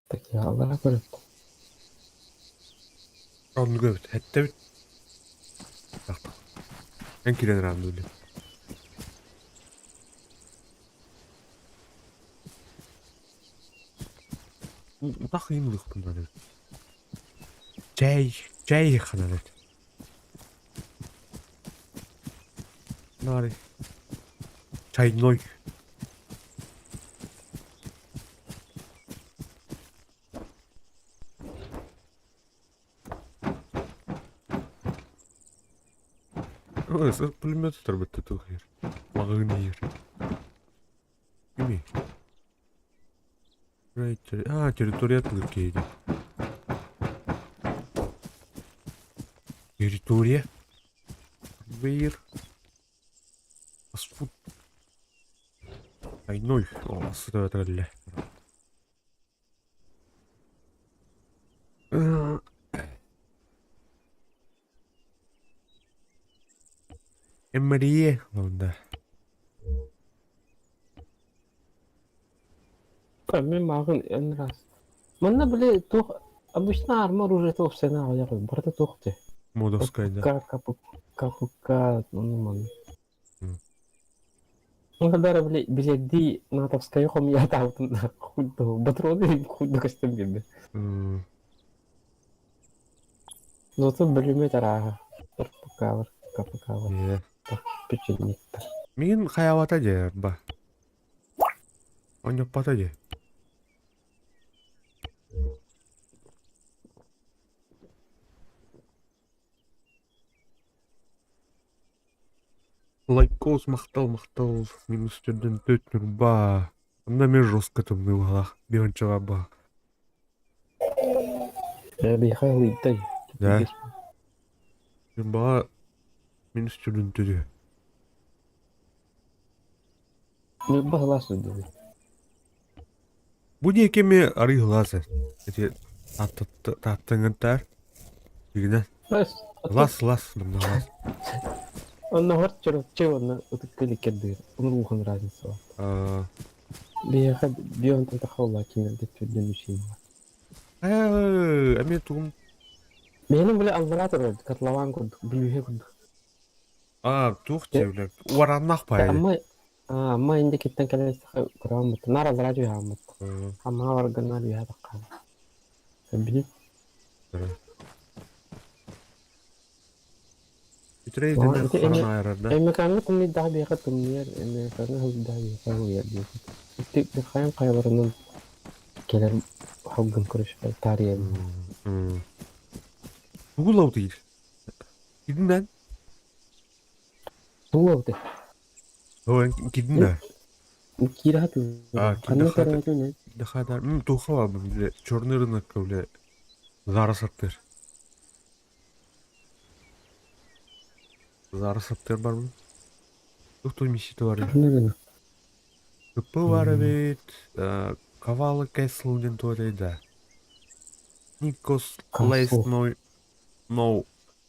Такиалара көрөт. Оннук эбит, эттэбит. Эн киирэн ыраанныы Утах ыйын ылыахпын наада эбит. Чэй, чэй иһиэххэ наада эбит. Наары. Чайной. Пулемет турбут туох иһэр. Маҕаһыын иһэр. Кимий? А, территория атылыыр киһи дии. Территория? Вейр. Фастфуд. Айной. О, сыта кэллэ. Эммэрийэ да. Мин мааҕын эн раз. Манна били туох обычно арма оружиета уопсайынан аҕыйах барыта туох дии. Модовскайда. КПК, КПК, ону маны. Ну, когда били билэрдии натовскайы хомуйаатаабытын патроны курдук көстөн биэрдэ. Зато бөлүмөт арааһа. РПК-лар, КПК-лар, печенниктэр. Мин хайаабата дьэ ба. Онньоппото дьэ. Лайкос махтал махтал минус төрдөн төрт Ньурба. Онно эмиэ жестко тымныы быһалаах биһончаҕа ба. Биһиэхэ ыйдай. Да. Ньурбаҕа минус төрдүн төрү. Ньурба сылаас үрдүгү. Бу диэки эмиэ арыы сылаас Ити тааттаҥҥыттаар. Игинэ. Лас лас манна лас. Онно чороччу уонна ытык иликкэрдиир. Онун улахан разница бар. Биһиэхэ бион тахалла кинилэргэ түрдэн үсиин бар. Эмиэ тугум Миэнин бile аллараа турар котлован курдук, бүлүүһэ курдук. Аа, туох диэбилэр? Уораннаах баайы. Амма Амма индикиттэн кэлэн истэххэ кырааммыт. Наар аллараа түһээммит. Аммаҕа барган наар үөһэ таххаан. Билим. Үтүрэй итиннэ харан айарар да. Эммекаҥҥа тымныйдаҕа биэхэ тымныйар, Эммекаҥҥа сылдьдаҕа биэхэ уйар диэбит. Ити хайан хайаларынан кэлэр халгын көрүшпэ таарыйабын. Тугу лаутыйыр? Кидинэн? Тугу лаутый? Ой, кидинэ? Киирэ хатыы. А, Ханна көрөөтүн? Дахадар, туха бile черный рынок бile Зара саттыр. Зара саттыр бар mı? Тух миссия бар. Черный рынок. КП бар эбит. Кавалы Кэсл диэн туох да. Никос Лейсной No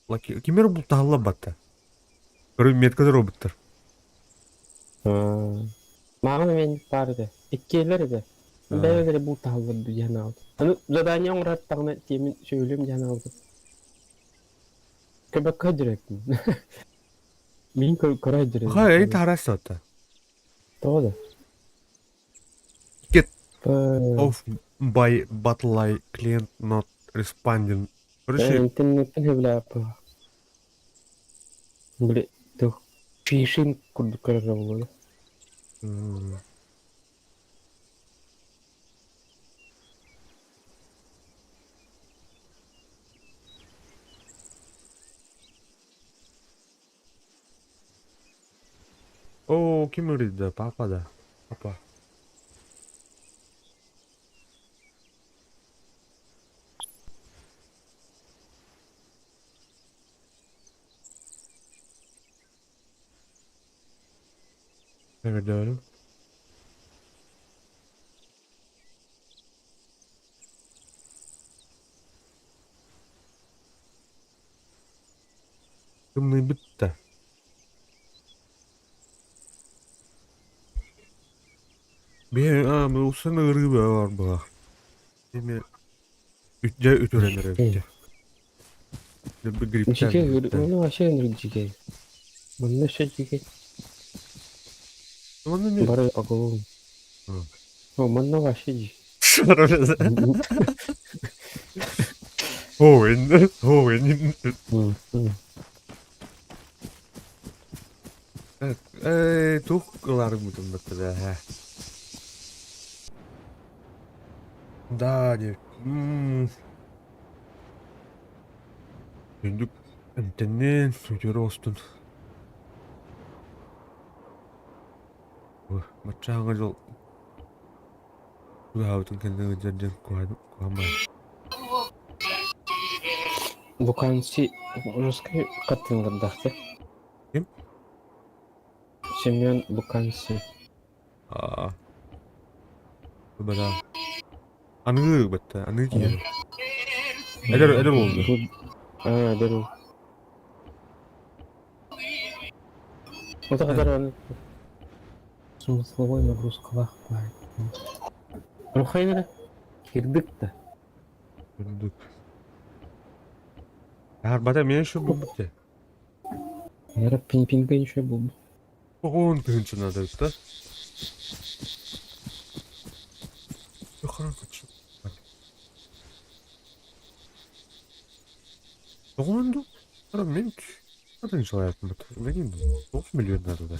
Лаки кимер бултаһалла батта. Көрү метка роботтар. Мааҕын эмиэ баар этэ. Иккиэлэр этэ. Бэйэлэрэ бултаһаллар диэн аҕалбыт. Аны задание оҥорортаҕына тиэмин сөбүлүөм диэн аҕалбыт. Көбөккө дьирэппин. Мин көрө дьирэппин. Ха, эй таһарас сатта. Тоҕо да? Get off by battle client not responding. Короче, Интернеттен сөбүлээппин. Били туох фишинг курдук көрөрө буолуо. О, ким ырыйда? Папа да. Папа. Көрдөөрүм. Тымныйбыт да. Биһи усан ыарыы бөҕө бар быһа. Эми дьэ үтүрэн эрэ эбит. Грипптээн Дьигэ грипптээн. ну вообще дьигэ. Манна өссө дьигэ. Манна эмиэ Бары оголун. О, манна вообще дьигэ. Оуэн, Оуэн. Э, туох ылаарбытым баттада һэ. Да, диэ. Үрдүк эмтэннин, үтүөрэ оҕустун. Баччааҥҥа дьол Быһаабытын кэннэ ыалдьар диэн куһаҕан баҕайы. Луканси русский хаттыҥнардаахтар. Ким? Семен Луканси. Аа. Бара. Аныгы батта, аныгы киһи. Эдэр эдэр уолду. Аа, эдэр уол. Отаҕадар Смысловой нагрузкалаах баай. Рухайнара кирдик да. Кирдик. Арбата мен еще булбут. Наверное, пинг-пинга еще булбут. Он тыһыынча надо да? Тоҕо Мен тыһыынчалаятым Блин, 9 миллион надо да.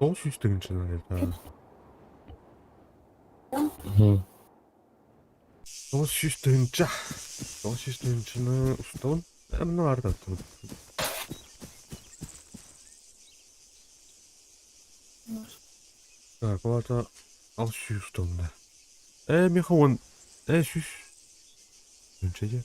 900 тыһыынча надо. 900 тыһыынча. 900 тыһыынчаны устабын. Мына артаттым. Так, ол ата 600 устабын да. Э, миэхэ уон э сүүс тыһыынча дьэ.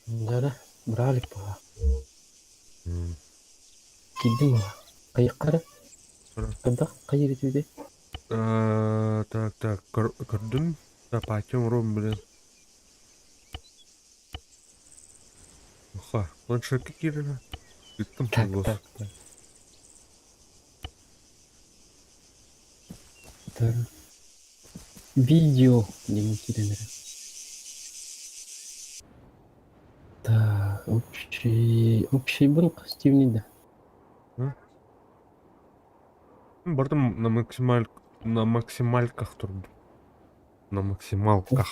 Да, брали по. Киирдим буолла. Хайыккара? Хайдах хайыр этибитий? Так, так, көрдүм. Патчым урун блин. Ха, планшетка киирэрэ. Ыттым Так, голос. так, так. Так. Видео диэн киирэн эрэр. Так, общий... Общийбын костюмный да. Бардым на максимальках турдум. На максималках.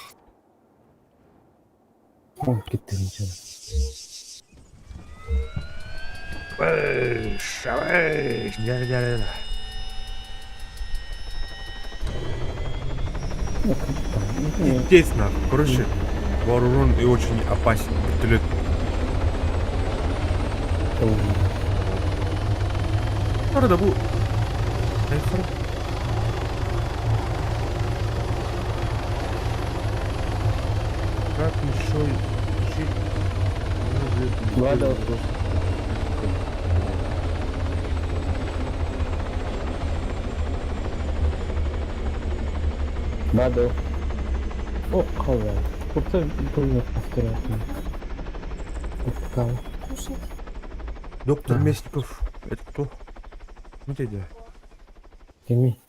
О, киттим Эш, эш, дьэ, дьэ, дьэ. Пиздец нахуй. Короче, вооружен и очень опасен. Вертолет. Арада бу. Ай, хара. Как еще жить? Ладно. Бадо. О, қалай. Көптен бұл повторяется. Кушать. Доктор Местников. Это кто? Смотрите. Кими?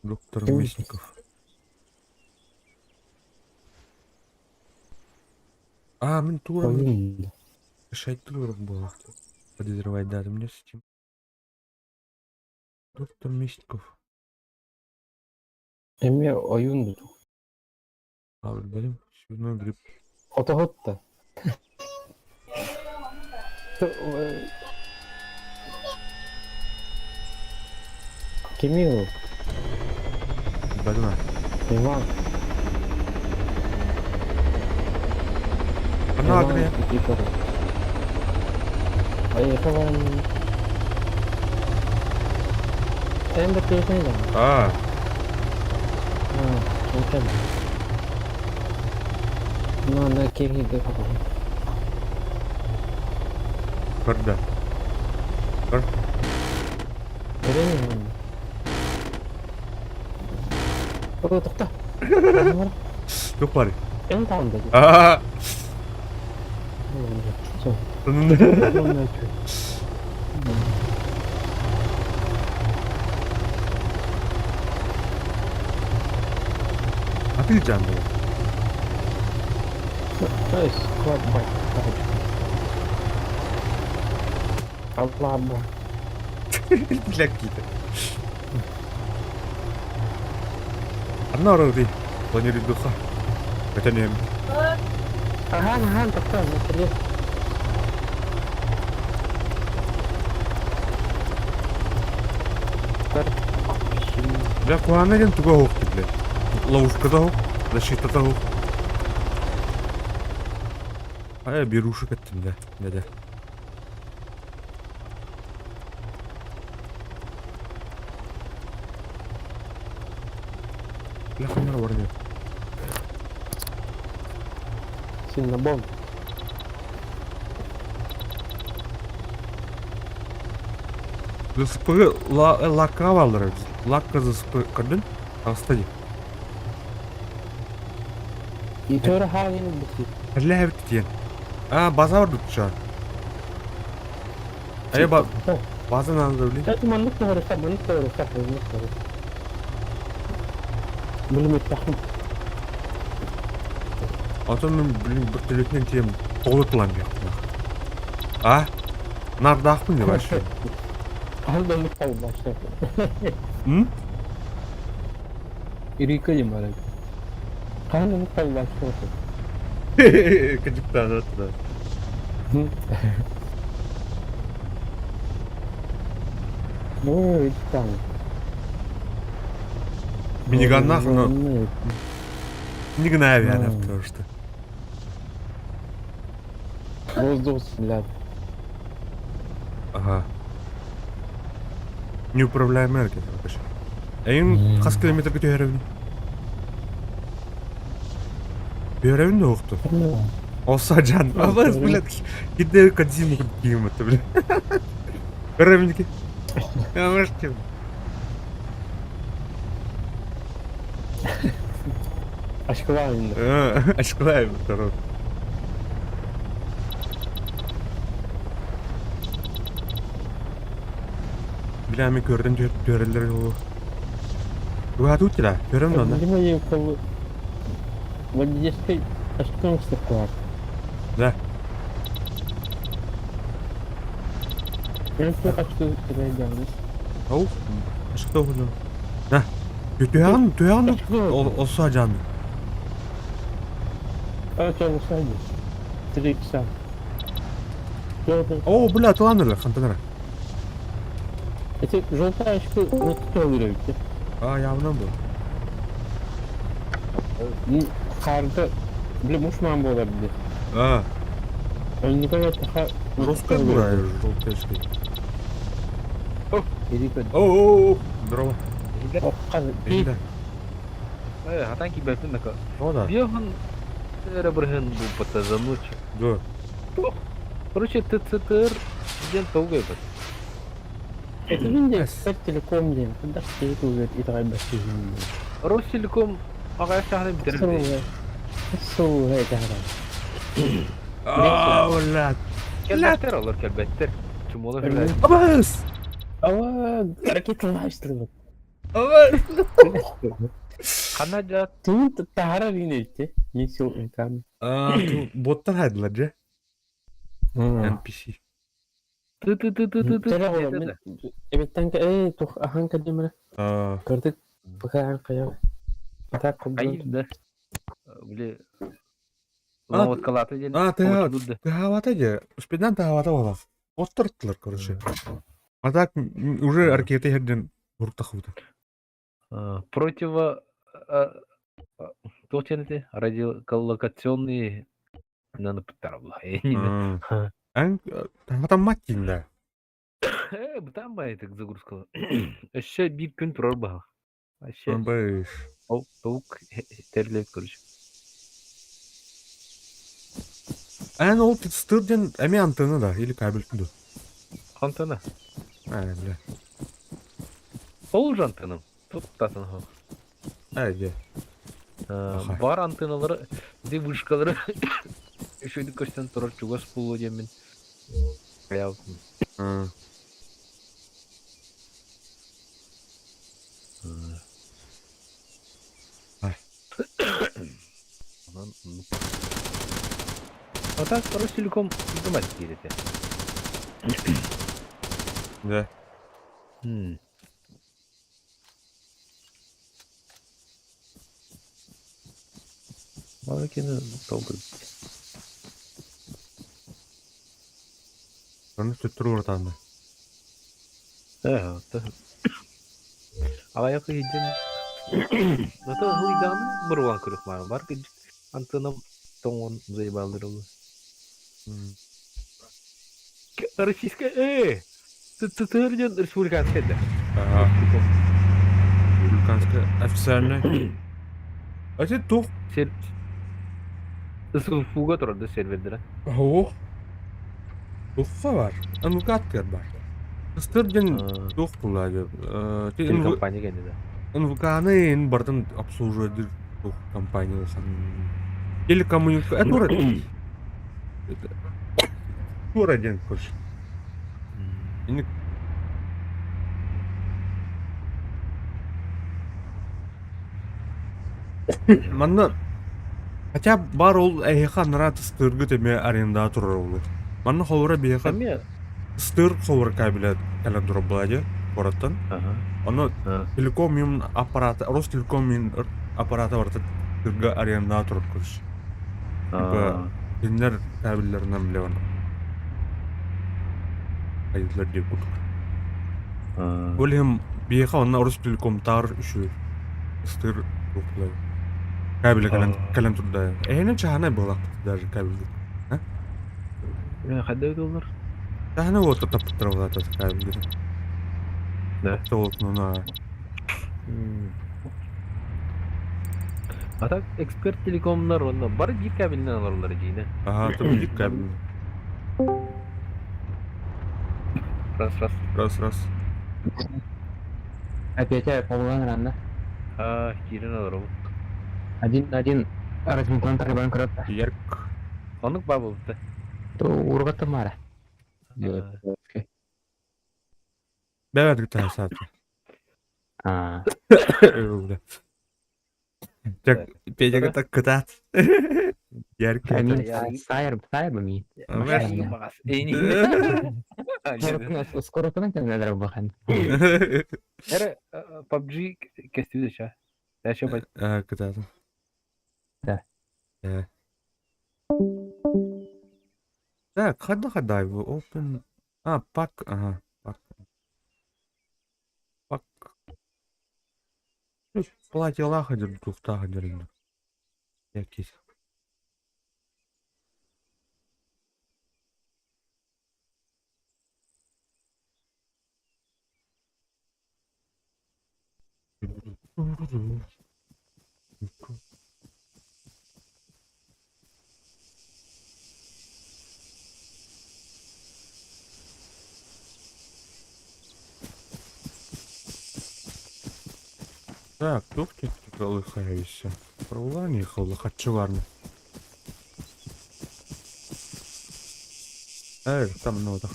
Доктор Ким? Местников. А, мен тура Ойын. Шайтуров было. Подозревать, да, ты мне с этим. Доктор Местников. Эми ойун. А, блин, свиной грипп. Отоһотта. Кими ол? Бадына. Иван. Ана адрея. Ай, хаван. Эн да песня. А, А, это. Ну, на кеми да. Когда? Көр. Көрөн О, тохто. Туох баарый? Эн таҕында. Аа. Атыы жан буолар. Склад байт. Аллаабы. Лэккиитэ. Анна орой планируйдуха. Көтөн иһэм. Ахан, ахан, тоқтоо, мәтеле. Бля, куһаҕана диэн туга оһох бля. Ловушката оһох, защитата оһох. Ая, берушек эттим да, да. Бля, ханнара баран Синнабон. ЗСП лакка бааллар. Лакка ЗСП көрдүн? Таҕыста дии. Итора хаалын бити. Эллээбит диэн. А, база бар дутча. Айа ба база надо блин. Это маннык тоҕоруса, маннык тоҕоруса, маннык тоҕоруса. Билиметтахым. Атын мен блин вертолетинен тием тоҕо тылан биэхпин. А? Нардаахпын не вообще. Хаһан да оннук талбашы. М? Ирикөлем бар. Хаһан оннук талбашы. Кыдьыктаан да. Ну, там. Миниганнах, но не гнаю я, потому что. Воздух, блядь. Ага. Неуправляемый ракета, короче. Эйин хас километрга түһэрэбин? Түһэрэбин да уохту. Осажан. Абас, блядь, киде Кодзиму киим это, блядь. Көрөбүники. Амашки. Ашкалаан. Ашкалаем, второй. Бля, мен көрдüm түөреллер ол. Туга тут да, көрөм да. Видимо, кол... Водительской ашкалаан сыклар. Да. Я хочу реагировать. Ау, ашкта хуну. Да. Түһән, түһән олса жан. А, что, вы 3 часа. О, бля, туланыр, хантанара. Эти желтая очки, ну, кто вырубите? А, явно был. Ну, харда, бля, муж мам была, бля. А. Он никогда таха... Жесткая бура, желтая очки. О, здорово. О, Хатан кибәпин нака. О, да. Биохан эрэ бырыһын бу зануч. Да. Короче, ТЦТР диэн толгой бат. Это же Телеком день. Когда все это уже и давай Ростелеком ага сахны битерде. Суу это. А, блядь. Келбеттер олар келбеттер. Чумола хилер. Абас! Ава, ракета лайстры. Абас! Хана жат. Тун тахара ринете. Мисил инкам. А, боттар хайдылар же. NPC. Ты ты ты ты ты ты. Эбеттен э тух ахан кадимре. А. Көрдүк пока кая. Так Ай, да. Бля. Вот калаты ден. А, ты хавата же. Успедан та хавата бола. Оттырттылар, короче. А так уже ракеты херден уртахута. Противо то радиолокационные нанопотарбла. Ан там маттин да. Э, там бай так загрузка. Еще бир күн турар баха. Вообще. Бэш. Толк терлеп, короче. Ан ол стырден эми антенна да или кабель ду. Антенна. Ээ, бля. Ол уже антенным. Тут татын хо. Ээ, дьэ. Аха. Бар антенналары, ди вышкалары үчүгүйдүк көстөн турар чугас буолуо диэммин хайаабытым. Ай. Онон оннук. А так Ростелеком думать диир этэ. Да. Балыкины толкуй. Ону төттөрү уратаанна. Ээ, оттон аҕыйах ыйдьан Зато ыһылыйдаҕына буруолаан көрүөх баар. Бар кырдьык антыным тоҥон заебаллар ол. Российская ТТР диэн республиканская да. Ага. Республиканская официальная. А это туох? Сер... СФУга турар да сервердера. Оһ. Туохха бар? НВК бар. Ыстыр диэн туох буолла Телекомпания кэннэ да. НВК-ны ин бартын обслуживает туох компания улахан. Телекоммуника... Это тура диэн короче. Ини Манна хотя баар ол эһиэхэ анараа тыстыыргыт эмиэ арендаҕа турар ол. Манна холобура биһиэхэ Эмиэ тыстыыр холобура кабеля кэлэн турар буолаа дии куораттан. Ону телеком им аппарата Ростелеком им аппарата барыта тыстыырга арендаҕа турар короче. Типа кинилэр кабелларынан билэбин айыллар диир курдук. Ол иһин биһиэхэ онно Ростелекомтаар үчүгэй ыстыыр туохтулай кабеля кэлэн кэлэн турда. Эһини чаһанай буолаахпыт даже кабель. Хайда доллар? Чаһаны уотта таппыттара буолаата кабель. Да. Толотунуна. А так эксперт телекомнар онно бары биир кабелинэн олороллор дьиинэ. Ага, то биир кабель. Раз раз. Раз раз. Опять полуан рано. А, киирэн олоробут. Один на один разминкон тарбан кротта. Ярк. Оннук баа буолбута. То ургата мара. Бэбэт гытаа саата. А. Так, Петя так кытаат. Ярк. Сайр, сайр ми. Скоро кына бахан. Эрэ PUBG кестүү ша. Дальше бай. Кытаатым. Да. Так, хадда хадда open. А, пак, ага, пак. Пак. Платила хадыр, тухта хадыр. Якис. Так, тух лыхаешься. Провлани хачеварны. Эй, там нода.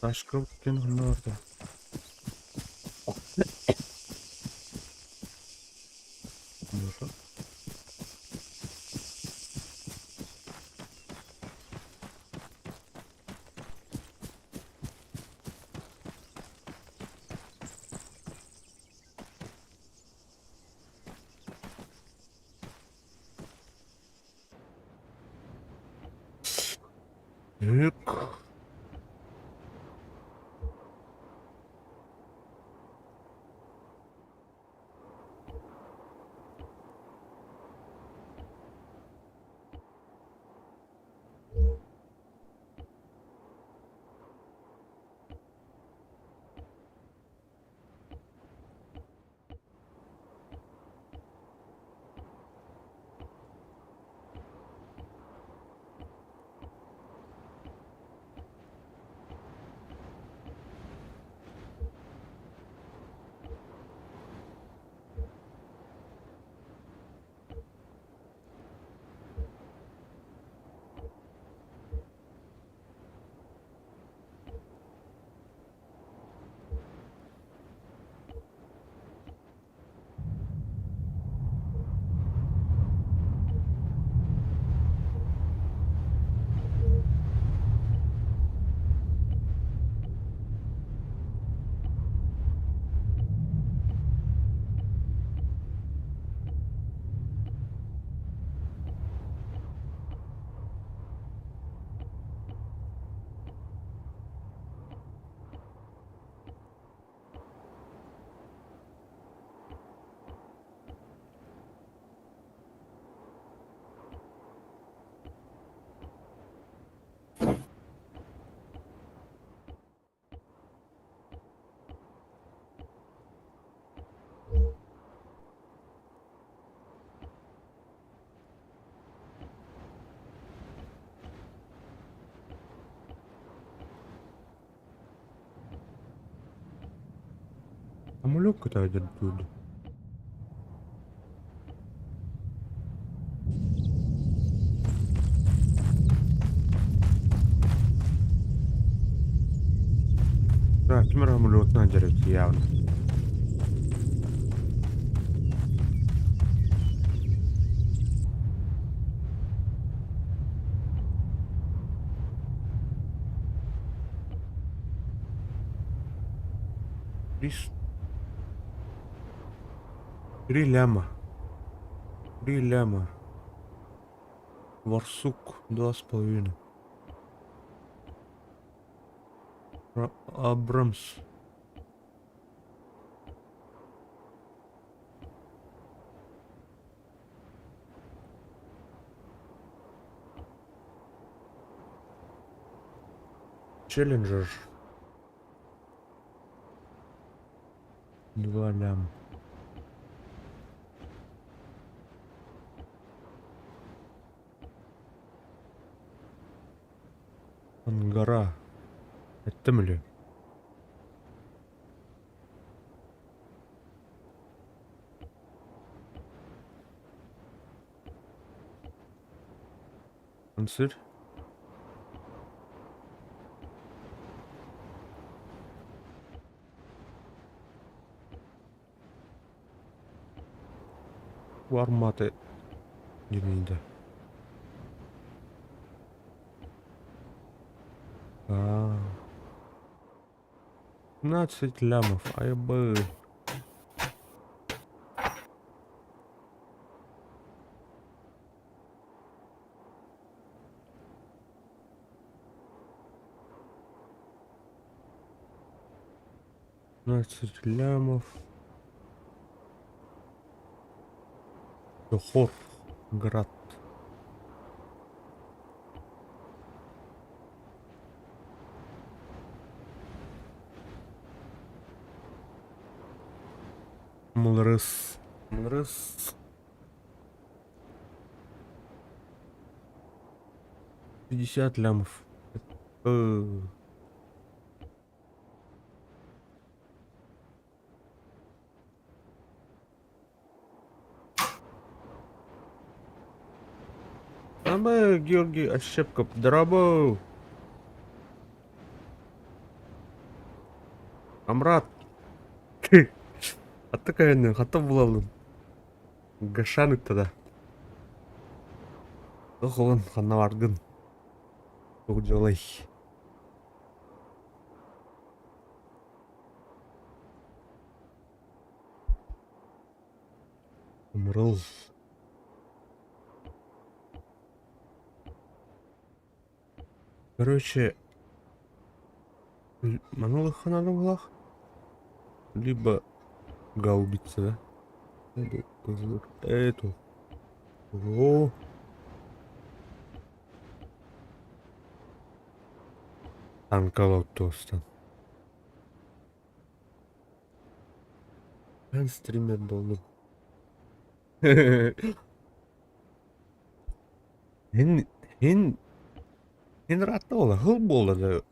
Ташкын орда. Так. Самолет көтөөдөр дуу? Да, ким эрэ самолетунан дьарыктыы явно. Три ляма. Три ляма. Барсук 2,5. Абрамс. Челленджер. 2 ляма. Ангара. Эттим или? Ансыр. Бу армата дьиҥийдэ. Аа. 15 лямов, айбы. 15 лямов. Дохор. Град. Млрс. Млрс. 50 лямов. Это... Ама Георгий Ощепков, дорабо! Амрат! Атта кайыннын, хатта булалым. Гашан ыттада. Охолон ханна баргын. Тугу дьолай. Умрыл. Короче, манулых надо было, либо гаубица, да? Эту. Во. Танкалоттостан. Эн стример буоллум. Һин һин һин ыраатта буолла, сыл буолла да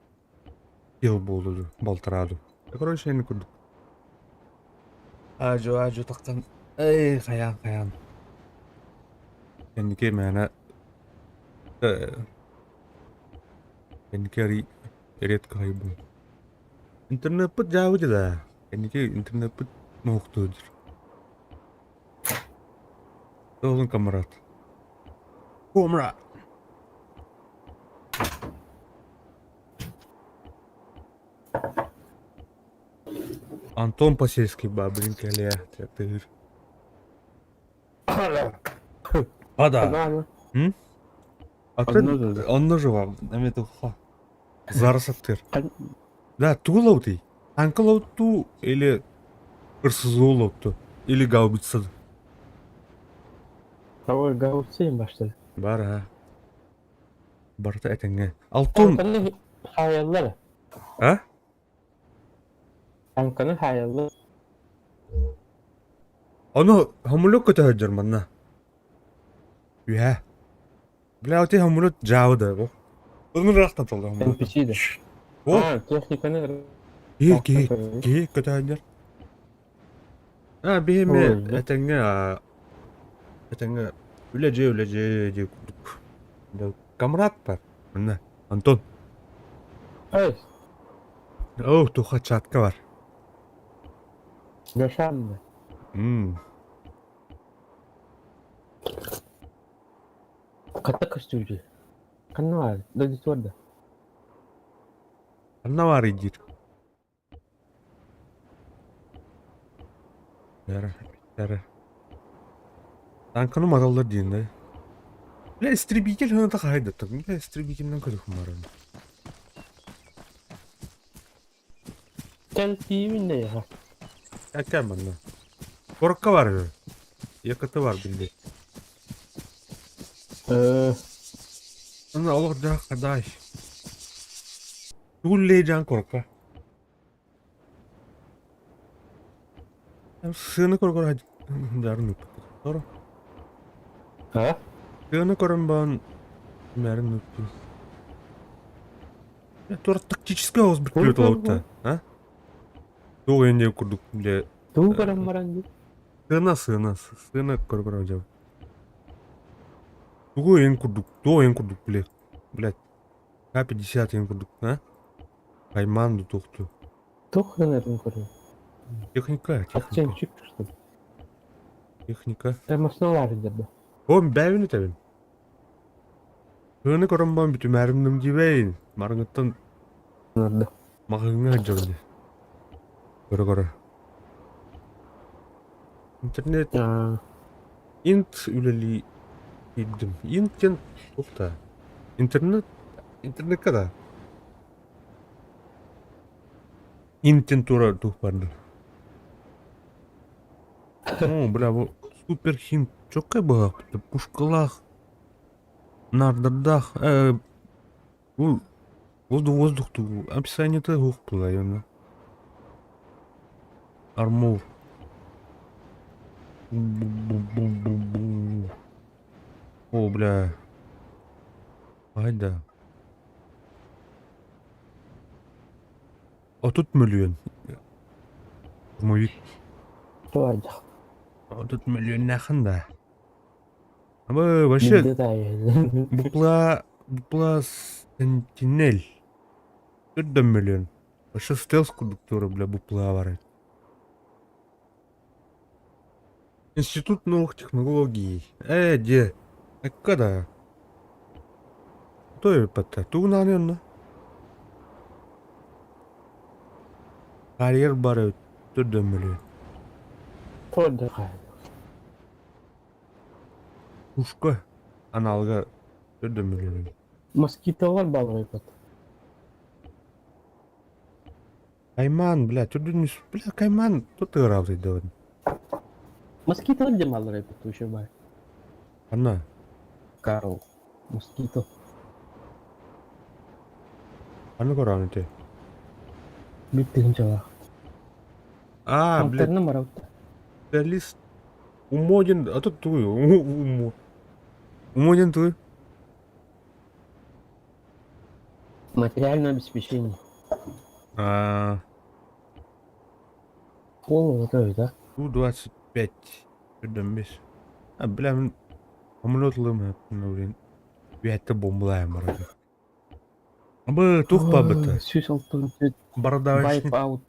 ил буолла дуу, балтараа дуу. Короче, ини курдук. Аажу аажу тахсан эй хайаан хайаан. Кэнники мээнэ кэнники редко хайбын. Интернеппит дьаабы да. Кэнники интернеппит моһуктуу диир. Толун камрад. Комрад! Антон Посельский бабрин кэлиэ тыыр. Ада. М? Атын онно жива эме тухха. Зарасаттыр. Да, тугу Танка лаутту или ырсызуу лаутту или гаубица. Того гаубица баштады. Бар ha. Барыта этэҥҥэ. Алтын. Танканы хаайаллар. А? Танканы хаайаллар. Ону хомулук көтөһөддөр манна. Үһэ. Бля, оти хомулут жаабы да бу. Ылын ырахтан толду хомулут. NPC да. О, А, техниканы киһи киһи киһи көтөһөддөр. А биһи этэҥҥэ этэҥҥэ үлэ дьиэ дии курдук. Камрад бар. Манна Антон. Эй. Оо, туха чатка бар. Дашанна. Хата көстүүрүй? Ханна баар? Дойдутугар да? Ханна баарый диир. Бэрэ, бэрэ. Танканы маталлар диэн да. Бля, истребитель ханата хаһайдаттар. Бля, истребителинэн көрүхүм баран. Кэл тиийбин да яха. Кэл манна. Корокка бар үһү. ЕКТ бар билди. Аны олох дьаах хадаай. Тугуллей дьаан корокка. Сыаны көргөр дьарын ыппыт. Торо. А? Сыаны көрөн баан мәрин ыппын. Тура тактический оҕус бүткүлүт олобутта. А? Туох энде курдук бile Тугу көрөн баран дии? Сыана сыана сыана көргөр жаб. Тугу эн курдук, туох эн курдук биле. Блядь. К-50 эн курдук, а? Кайман ду тухту. Туох гынарын көрүн. Техника, техника. Акцентчик что ли? Техника. Эмоционалар дерде. О, бэйбин этэбин. Сыаны көрөн баран бүтүмээримним дибэйин. Марыҥыттан Нарды. маҕаһыыҥҥа сылдьабын дии. Көрө-көрө. Интернет инт үлэлии киирдим. Инт диэн туох да? Интернет интернеккэ да? Инт диэн туора туох баар дуу? О, бля, бу супер хим чоккай быһаахпыт. Пушкалаах, нардардаах, бу воздух воздух туу описаниета суох буолла Армур. О, бля. Айда. 30 мөлүйүөн. Штурмовик. Туордах. 30 мөлүйүөннээхин да. Абы вообще букла букла Сентинель. 4 миллион. Вообще стелс курдук тура, бля, букла бар. Институт новых технологий. Де? Когда? Кто это? Тугунан онно? Карьер бары 4 миллион. Туордах. Пушка аналга 4 миллион. Москитолар балырайбат. Кайман, бля, түрдүн бля, Кайман тут ыраабыт өйдөбүн. Москитолар диэн балырайбат еще баар. Анна, Карл. Москито. аны көрөҕүн ити. Биир тыһыынчалаах. А, бля, Алтарна барабыт. специалист Умо диэн, а тут тугуй, умо. Умо диэн тугуй? Материальное обеспечение. А, Пол вот да? У-25, төрдөн А, бля, мин самолет ылыам блин. Үөттэ бомбалаайым барабын. Абы туох баабыта? Сүүс алтан Бородавочник. Wipe out.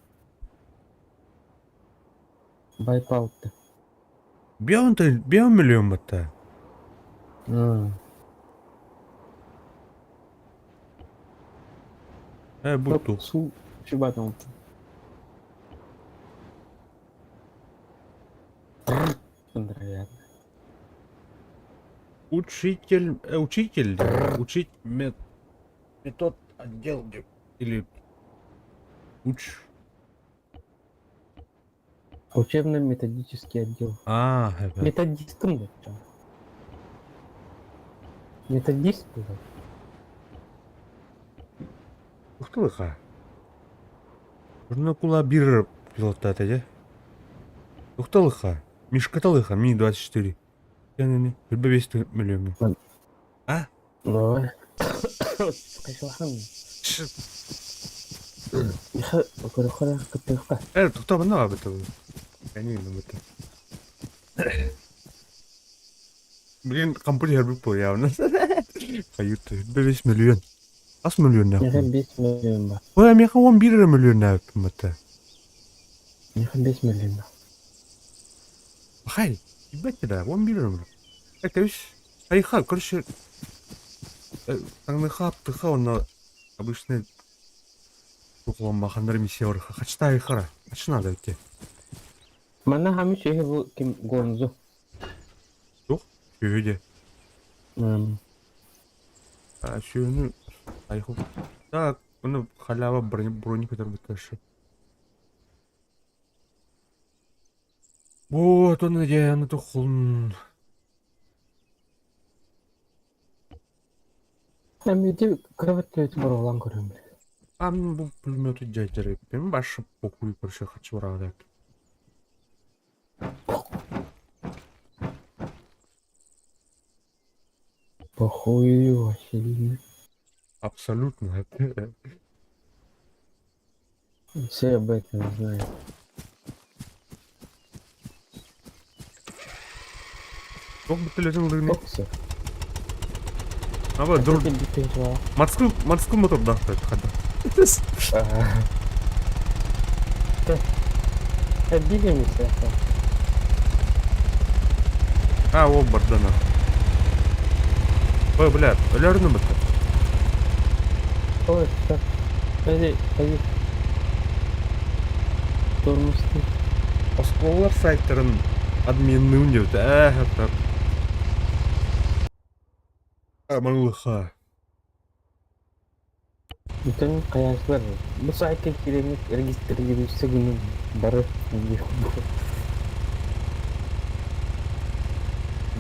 Wipe out. Биэс миллион батта. Бу туох. Су шибатым. Невероятно. Учитель, учитель, учить мет, метод отдел или уч. Учебно-методический отдел. А, это. Методистом да? чё? Методист был? Ух ты лыха. Кула бир пилоттаата дьэ. Ух ты лыха. Мишката лыха, Ми-24. Кэнини, үрбэ бес миллион. А? Ой. Кайсылахан. Иха, көрөхөрө кыттыхха. Тоқтоо манна баабыт. Конечно, это. Блин, компьютер был явно. Хайыт, 5 миллион. Ас Миэхэ миллионнаахпын. 5 миллион баар. Ой, миэхэ 11 эрэ миллионнаахпын батта. Миэхэ 5 миллион баар. Хай, ебать тебя, 11 эрэ миллион. Это үс. Айха, короче, таҥныха, тыха онно обычный тухуламмаханнар миссия барыха. Хачта айхара. Хачна надо идти. Манна хаамыы сүөһү бу ким Гонзо. Тух, сүөһү де. М, Сүөһүнү айху. Так, оны халява брони көтөрбүттэр. Вот он где, аны тухулун. Эмити кыра бөттүбүт боруолаан көрөм. А мен бу пулемету дядя башы похуй короче хочу рада. Похую вообще. Абсолютно. Все об этом знают. Туох бутылетин лыгны. Оксо. Аба дур Это переживал. Москву Москву мотор дахтат хада. Обиделись. А, о, бардана. Ой, блядь, өлөрнү бытта. Ой, так. Подожди, подожди. Тормозты. Осколлар сайттарын админныын диэбит. Ээ, это. Аманлыха. Бүтүн хайаачылар. Бу сайтка киирэҥҥит регистрироваться гынан бары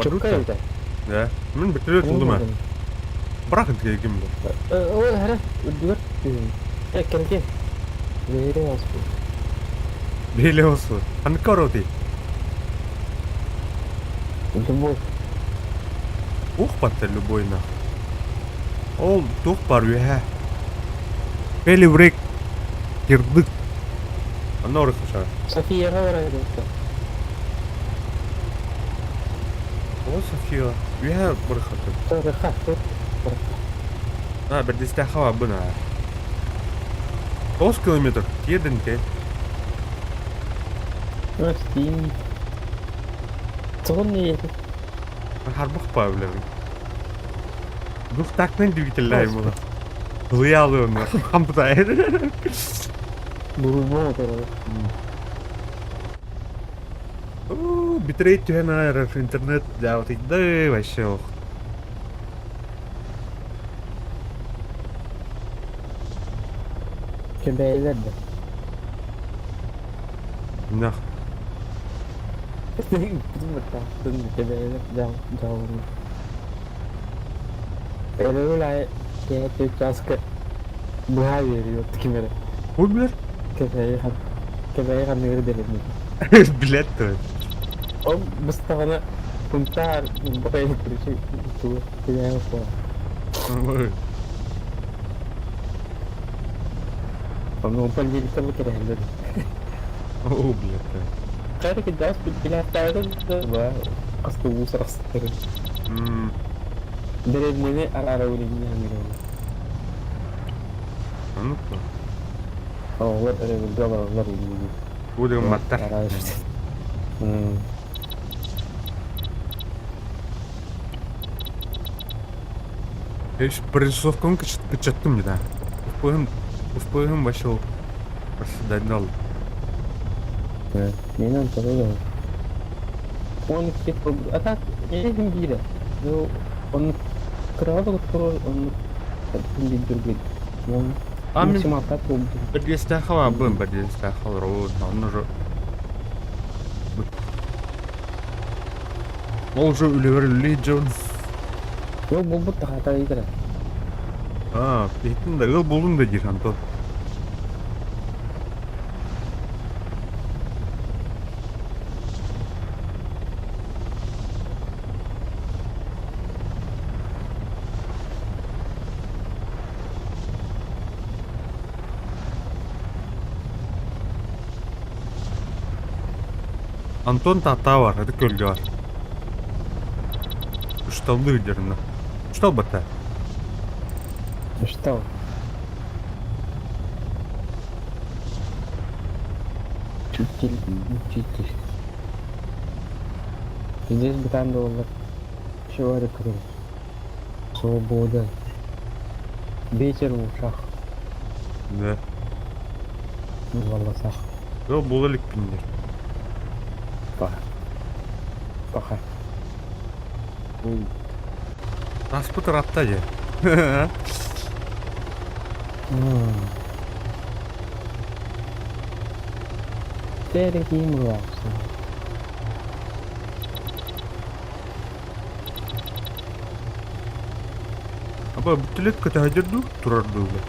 Чукка Барута. эбитэ. Да. Мин бөтүрү тулдум. Брахын тигим бу. Ой, хара, үрдүгэр түһүн. Э, кэлге. Бэйре оспу. Бейле осу. Анкороти. Любой. Ух батта любой нах. Ол тух бар үһэ. Бели брек. Кирдык. Анна орых ша. Софияга барар эбит. О, София. Үһэ барыхаты. Торыха, тут. А, бердисте хава бына. 9 километр. Тиеден те. Стим. Тоғын не еді? Харбах па биле. Дух такнын двигатель була. Лыялы он. Хампыта. Бурбон отырады. Битрейт түһэн айар интернет дьаабыт да вообще ох. Кебәйлер де. Нах. Кебәйлер жауырын. Öyle кээти участка быһа бериyor кимере. Ой, билер. Кебәй хан. Кебәй хан нигер беремин. Билет то. Ол быстагана кунтар бакай короче ту кебәй ко. Ой. Ону понедельникте керәлдер. О, блядь. Кайра ки дас билаттары ба асты усрастыр. Деревнени ара-ара үлеңне аңыры. Ну то. Олар өрөбүлгө баралар үлеңне. Будем маттар. Эш прорисовканы кычаттым да. Успыгым, успыгым вообще проседал. Мен антары Он все а так я бире. Ну он кырада турар, он другой. Он А мен максималда болду. Бирдесте хава бын, бирдесте хава он уже Ол уже үлевер үлей Джон. Yok бу бу тахата идера. А, беттин да ыл болдум да дир Антон. Антон Тааттаа бар, ытык күөлгэ бар. Ушталлыы дьарына. Уштал батта. Уштал. Учитель, учитель. Здесь бытан доллар. Чего это Свобода. Ветер в ушах. Да. В волосах. Ол буола иликпин диир. Паха. Паха. Таспыт ыраатта дьэ. Терекиим улаапсан. Аба бүтүлэт көтөһөдүр дуу, турар дуу бля.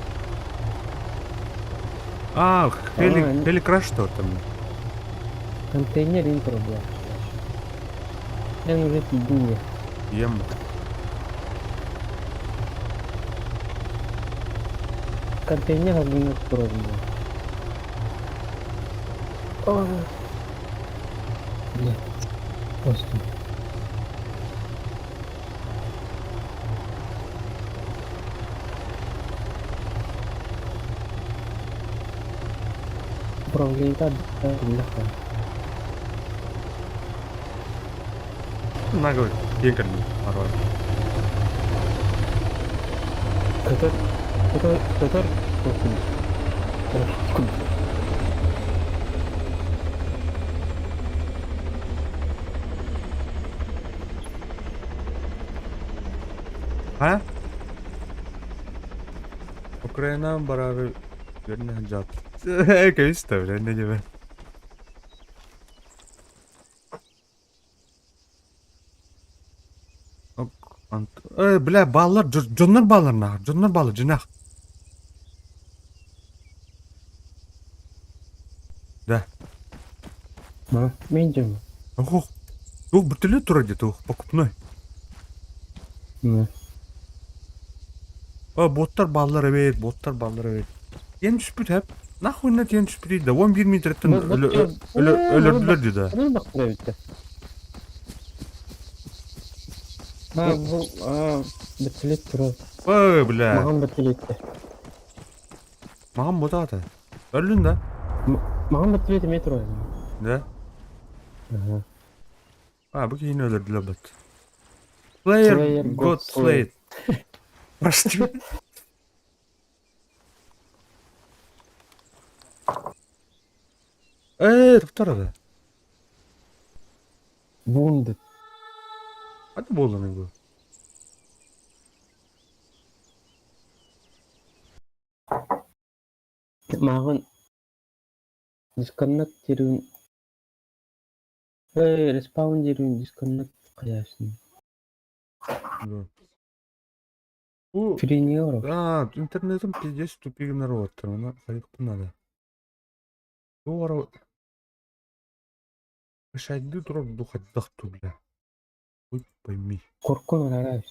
А, хели, хели краш что там. Контейнер интро бля. Мен уже тиийдим Ем. Контейнер алгыннар турар Бля. Просто. Управление бляха. Наглый. Киэн кэллим. Арай. Көтөр, көтөр, көтөр, А? Украина барары верне жат. Кэбис да бля, не диэбэ. Э, бля, бааллар, дьоннор бааллар наар, дьоннор бааллар, дьиҥнээх. Да. Мен дьоно. Ох, туох бүтүлэ турар дии, туох покупной. Да. О, боттар бааллар эбит, боттар бааллар эбит. Тиэн түспүт хэп. Нахуй на тиэн түспүтүй да, 11 метреттен өлөрдүлөр дии да. А, бу, а, бітілет турар. Ой, бля. Маған бітілетті. Маған ботаата. Өллүн да? Маған бітілет эмиэ турар. Да? Ага. А, бу киһини өлөрдүлэр бат. Player Player got got slayed. Прости. Ээ, туктар да. Wounded. Hadi буолланый бу. Маған disconnect диирин Эй, respawn диирин disconnect хайасын. Да. Бу Френьоров. А, интернетым пиздец тупигинер оттар, она хайыктын надо. Туора Шайды турар духаддах ту, бля. Хуй пойми. Коркун арарайс.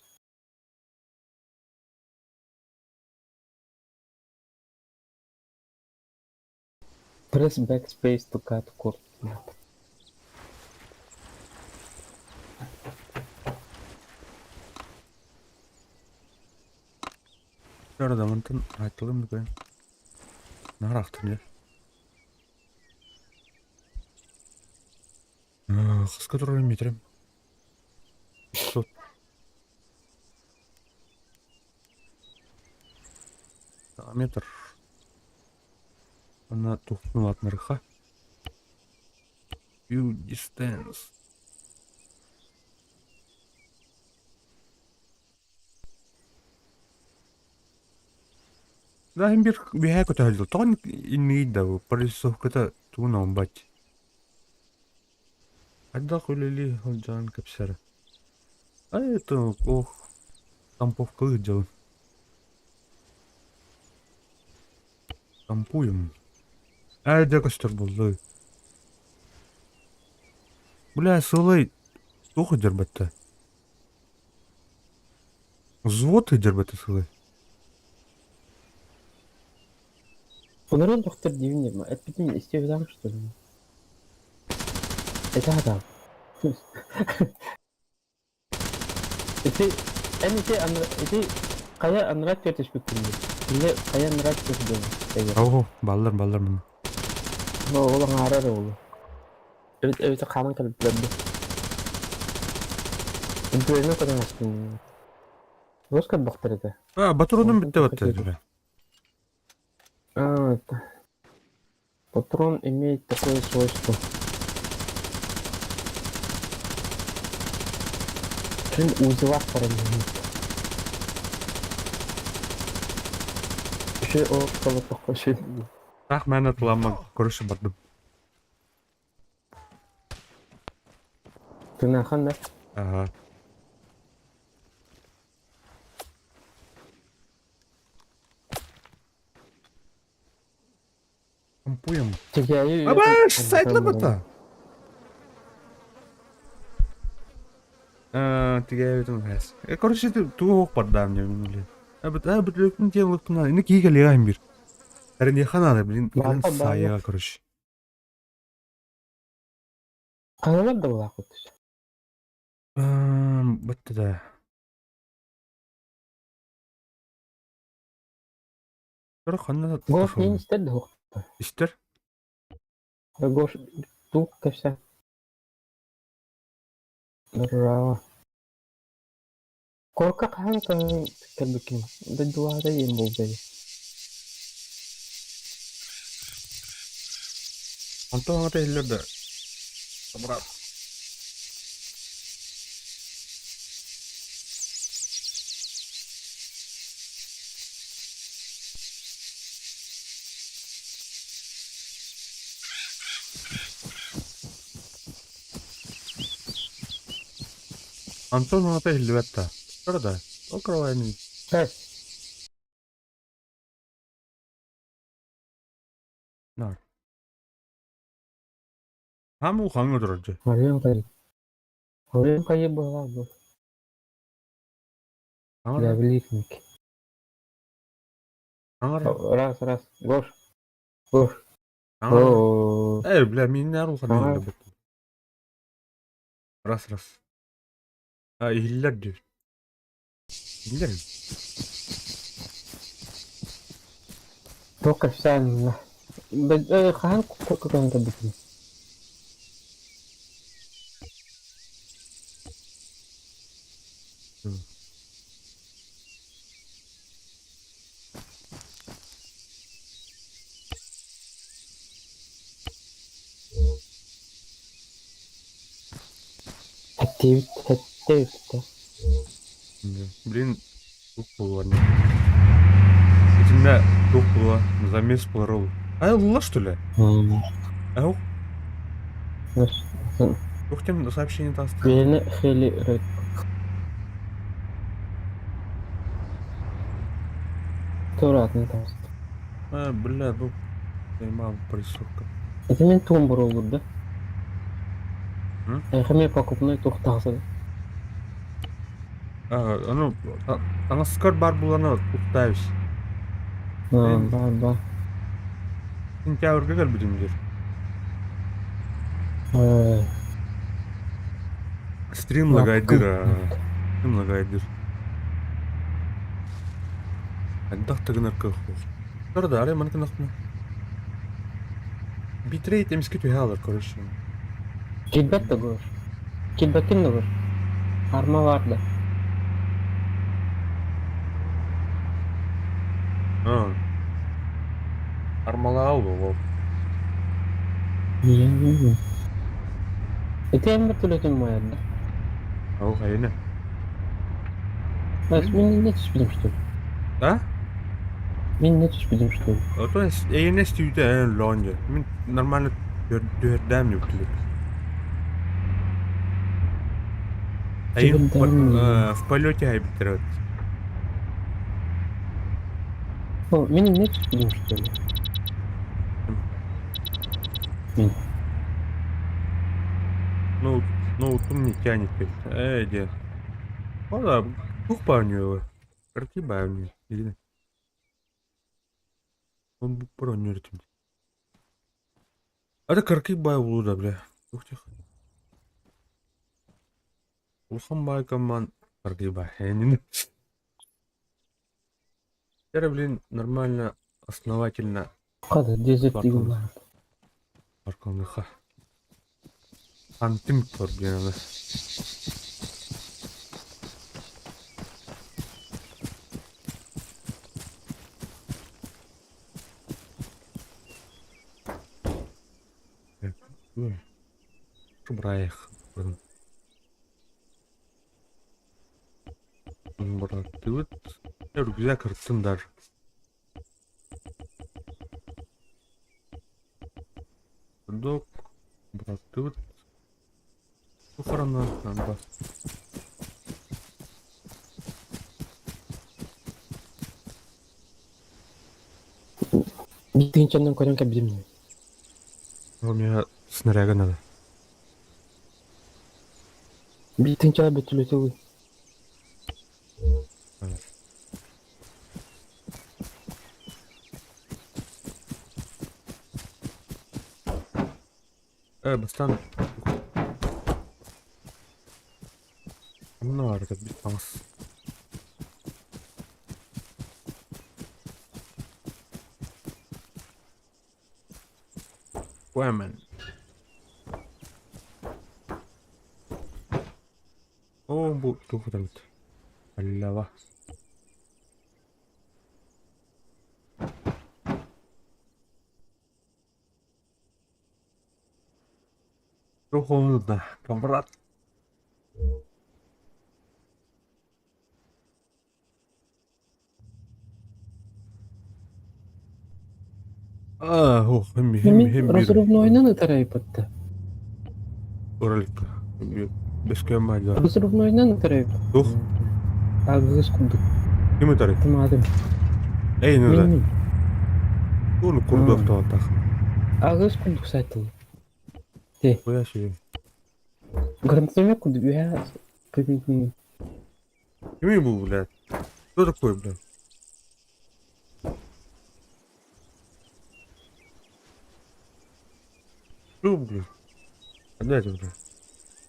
Press backspace to cut cord. Арада мантан айтылым бүгүн. Нарахтын дьэ. Хаска турар метрем. 500. Метр. Она тухнула от нарыха. View distance. Да, им бир биһээ көтөһөлдө. Тоҕо иннигий да бу прорисовката тугун оҥбат. Хайдах үлэлии сылдьарын кэпсэрэ. А это ох, тамповкалыы дьалын. Тампуем. Ээ дьэ көстөр буолла. Бля, сылай туох ыдьарбатта? Взвод ыдьарбата сылай. Онорон доктор диибин диэн, эппитин истиэбитэх что ли? Это хата. Ити эн ити ити хайа анараа түөртүспүккүн дии. Или хайа анараа түөрт диэн. Оо, баллар баллар муну. Ол аҥаара эрэ буолуо. Эбит эбитэ хааман кэлбиттэр дуу. Үтүөнү көрөн астынным. Туос көрбөхтөр этэ. А, батронум Онтон бүттэ тоҕо батта диэтэ. бля. А, это... Патрон имеет такое свойство. Күн узелах параллельно. Еще о колотоххо ши. Таах мээнэ тыламман көрүшү бардым. Тынахан да? Ага. Ампуем. Тигээйи Абаш, сайтлабыта. Тигээбитин хэс. Короче, тугу ох бардаам диэн үлэ. Эбит лөкүн диэн лыкпына. Ини киһи кэлиэҕэ бир. Эрниэхэ наада, блин, кэлэн Баата баала. саайыаҕа, короче. Ханалар да булаахпыт. Бытты да. Көрө ханна Гош нин истэр да хуохта. Истер? Гош тук кэпсэ. Браво. Корка хаһан көҥүл кэлбиккин дойдулаата диэн буолбай. Онтон аҥата иһиллэр да. Брат. Антон аҥата иһиллибэт да. Көрө да. Ол кровайын Пэс. Нар. Хаамуу хаҥҥа турар дьэ. Харыйын хайы. Харыйын хайы быһалаах бу. Хаҥар. Лэбилиикник. Хаҥар. Раз, раз. Гош. Гош. Хаҥар. Оо. Э, бля, мииннээр улахан Хаҥар. иһиллибит. Раз, раз. А, иһиллэр дии. Иһиллэр. Туох кэпсээн хаһан курка көһөн кэлбитий? Эттиэбит эттэ Блин, туох буолуо Итиннэ туох буолуо замес буолар А ылла что ли? Ау. Туох тем сообщение таста? Бэйэни хели Тураатын таҕыста. А, бля, бу мам присутка. Ити мин тугум буруолур да? Эйиэхэ эмиэ покупной туох таҕыста А, ну, таҥаскар баар буолана уктаабыс. Баар баар. Сентябрьга кэлбитим диир. Стрим лагайдыр, стрим лагайдыр. Хайдах да гынар кыах суох. Көрө арай маны гынахпына. Битрейт эмискэ түһэ алар, короче. Килбэт да гөр. Килбэккин да гөр. Арма бар да. А. Армалаал ол. Ити эн бөртөлөтүн муойарда. Ол хайына. Бас мин не түспүтүм что ли? А? Мин не түспүтүм что ли? Ото эйэнэс түүтэ эн лоонje. Мин нормально түһэрдэм юктулук. Айын в полете айбиттер. Мин не түспүтүм что ли? Мин. Ну, ну, тут не тянет. Эй, дед. Ода, тух баанньуо. Кырки баанньуо. Или. Он броню этим. А это кырки бай да, бля. Ух тих. Улахан баайкамман аргыйбаһээнин. Теперь, блин, нормально, основательно Хата, десять Баркалны. тыгыллар. Аркалныха. Антим диэн Ой. Шубраях. Бырааттыбыт. Рюкзак ырыттым даже. Сундук. Бырааттыбыт. Охрана. Амба. Биир тыһыынчаннан көрөн кэбиһим. У меня снаряга надо. Биир тыһыынчаҕа бөтүлүөтэ ылыы. Бастаан Онно баар эбит таҥас. Women. Оо, бу туох эбит. Аллава. Холодно, камрад. А, ох, химми, химми, Мин химми. разрывнойынан ытарайбытта. Уралик. Бескөм баайда. Разрывнойынан ытарайбыт. Тух, Агыс курдук. ким ытарый? Тымадым. Эй, ну да. Мин Туну курдук тоотах. агыс курдук сайтыл. Куя себе. Гранатомет курдук үһэ кыгын. Кими был, блядь? Кто такой, блядь? Что, блядь? Отдайте, блядь.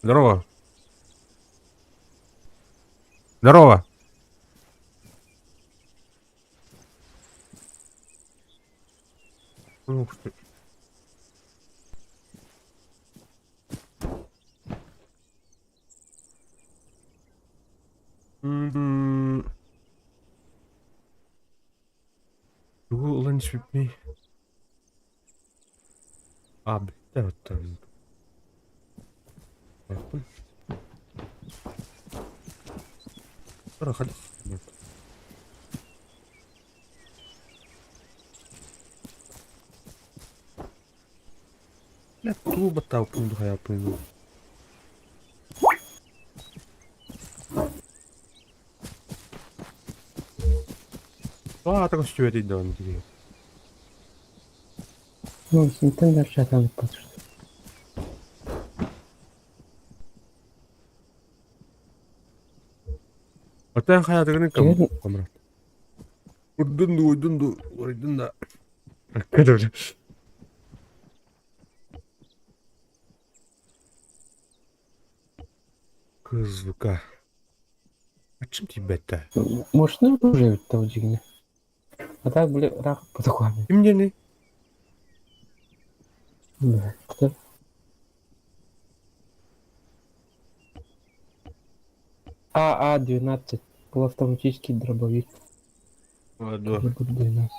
Здорово. Здорово. Ух ты. М. Тугу ылан испиппиний? А, бүттэ оттон. Тура хайдах Бля, тугу баттаабыппын дуу хайааппын дуу. Аата көстүбэтий даҕаны тиийэ. Ну, синтен дальше атанып что. Оттон хайаатыгын Кигин камрад. Урдун дуу, уйдун дуу, уруйдун да. Кэдэ Кызыка. А чем тебе-то? Может, уже ведь того дигне. А так, бля, рах потухами. Ким диэний? Да. Кто? АА-12. Полуавтоматический дробовик. Ладно. Калибр 12.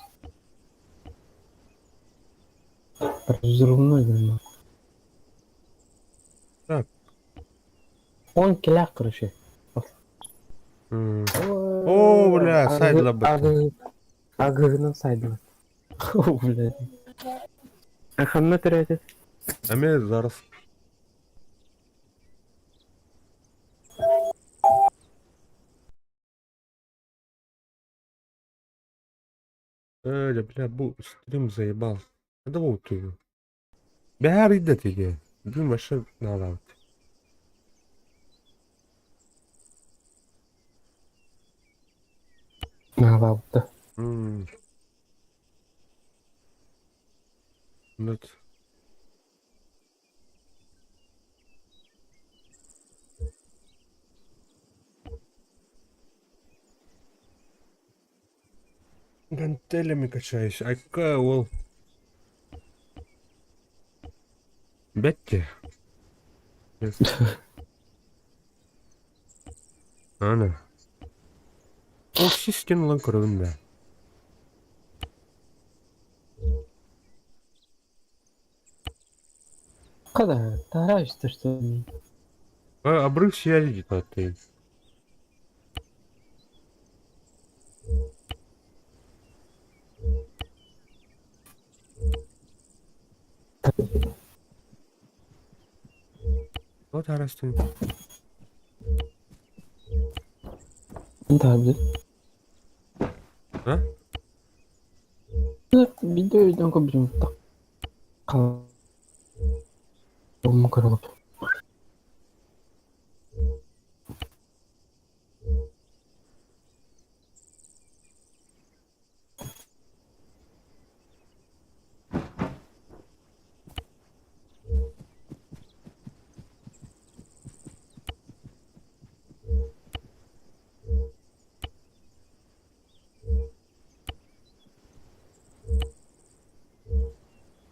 Разрывной, наверное. Так. Он киляк, короче. М. О, бля, сайдла бытта. Агыгынан сайдла. О, бля. А ханна тирәтет? Эмиэ зараз. Э, бля, бу стрим заебал. Да вот ты. Бэһээр идэтигэ. Бүгүн вообще наалаабыт. Наалаабытта. М. Нет. Гантелями качаюсь. Айка ол Бетти. Ана. Ол систен ылан көрөбүн да. Когда стараешься, что ли? А, обрыв связи где-то ты. Вот арастын. Да, бля. А? Видео идем кобрим. Так.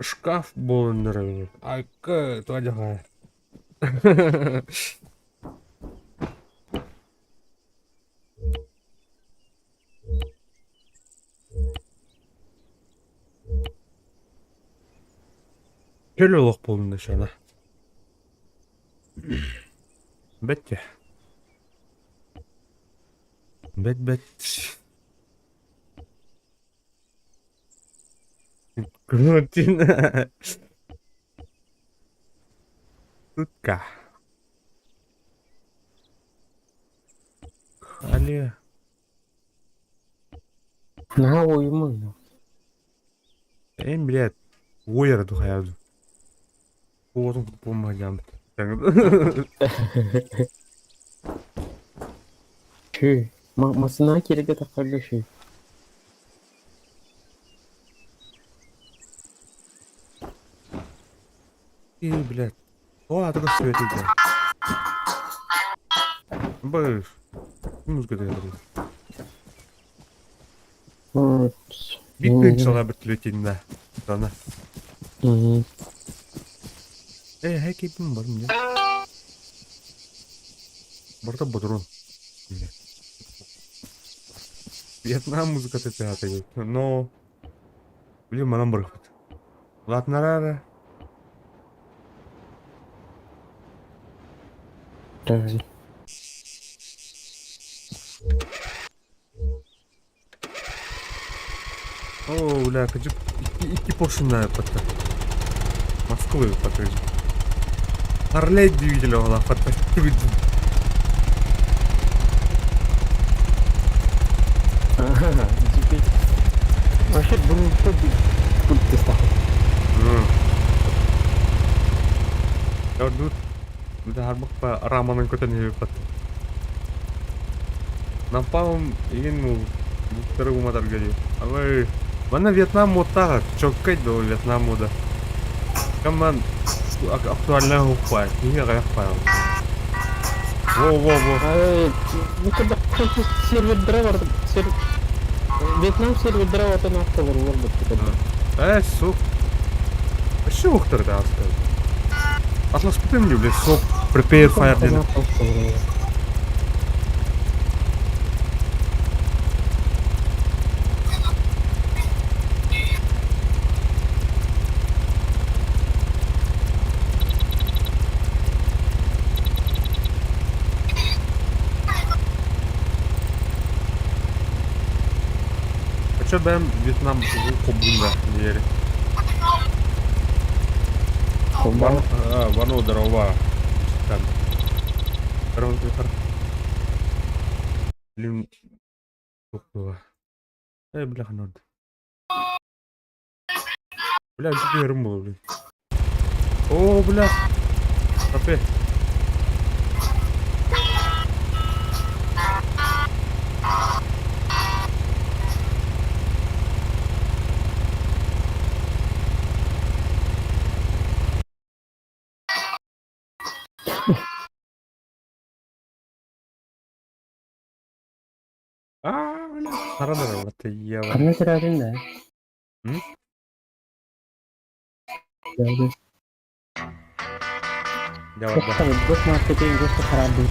Шкаф буолан эрэбин. Айка туадьаҕа. Көл олох буолун да Бэттэ. Бэт-бэт. Крутин. Тутка. Але. Наһаа уойумаҥ. Эн блядь, уойара тухайабын. Уотун куппуммаһдьааммыт. Шү. Масына киригэ таххарга шү. И, блядь. О, а только свет идет. Быш. Музыка дает. Биг пиксела биртилетинна. Дана. Э, хэкипин бар мне. Барта бодрон. Вьетнам музыка тетеаты. Но... Блин, манан барыхпыт. Латнарара. Правильно. О, бля, кыдьык икки поршенная патта. Москвы патта. Харлей двигатель ола патта. Ага, теперь... Вообще, был пульт стал. Ордут. Бу раманын көтөн патта. Напалм игин буктары уматар гели. Абай, манна Вьетнам моттага, чоккай до Вьетнам мода. Каман актуальная хупай, не гаяк пай. Во во во. Ну когда сервер драйвер, сервер Вьетнам сервер драйвер это на автовар Э, сук. Вообще ухтар да Атлас путем ли, блядь, соп, prepare fire ден. А чё бэм Вьетнам кобунда диэри? Вану дрова. Блин. Э, бля, ханод. Бля, теперь был, блин. О, бля. Капе. А! Харанар тыйыаба. Ханна төрөөтүн да? М? Дьэ барда. Госмаркетинг госхарабы.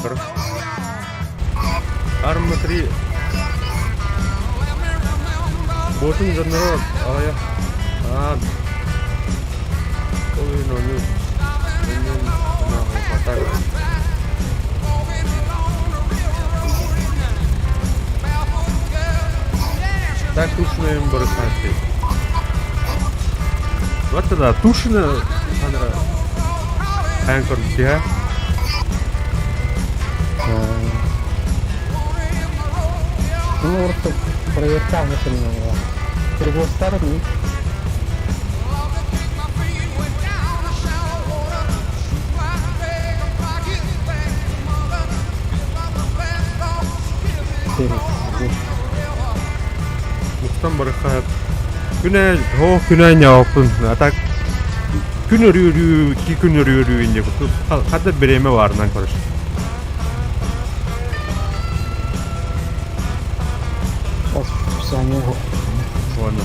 Тур. Арма 3. Ботун дьонноро аҕыйах. Аа. Ол иһин ону оннун санааҕырҕатар. Так тушеным барыхаатый. Вот тогда тушено ханара хайан көрбүтүһэ. Ну, просто проверка машина. Перегостар не. Мустан барыхаат. Күнэ оо күнэ ньаоппун. А так күн өрүү икки күн өрүү инде хата бириэмэ баарынан көрөс. Расписание. Уонна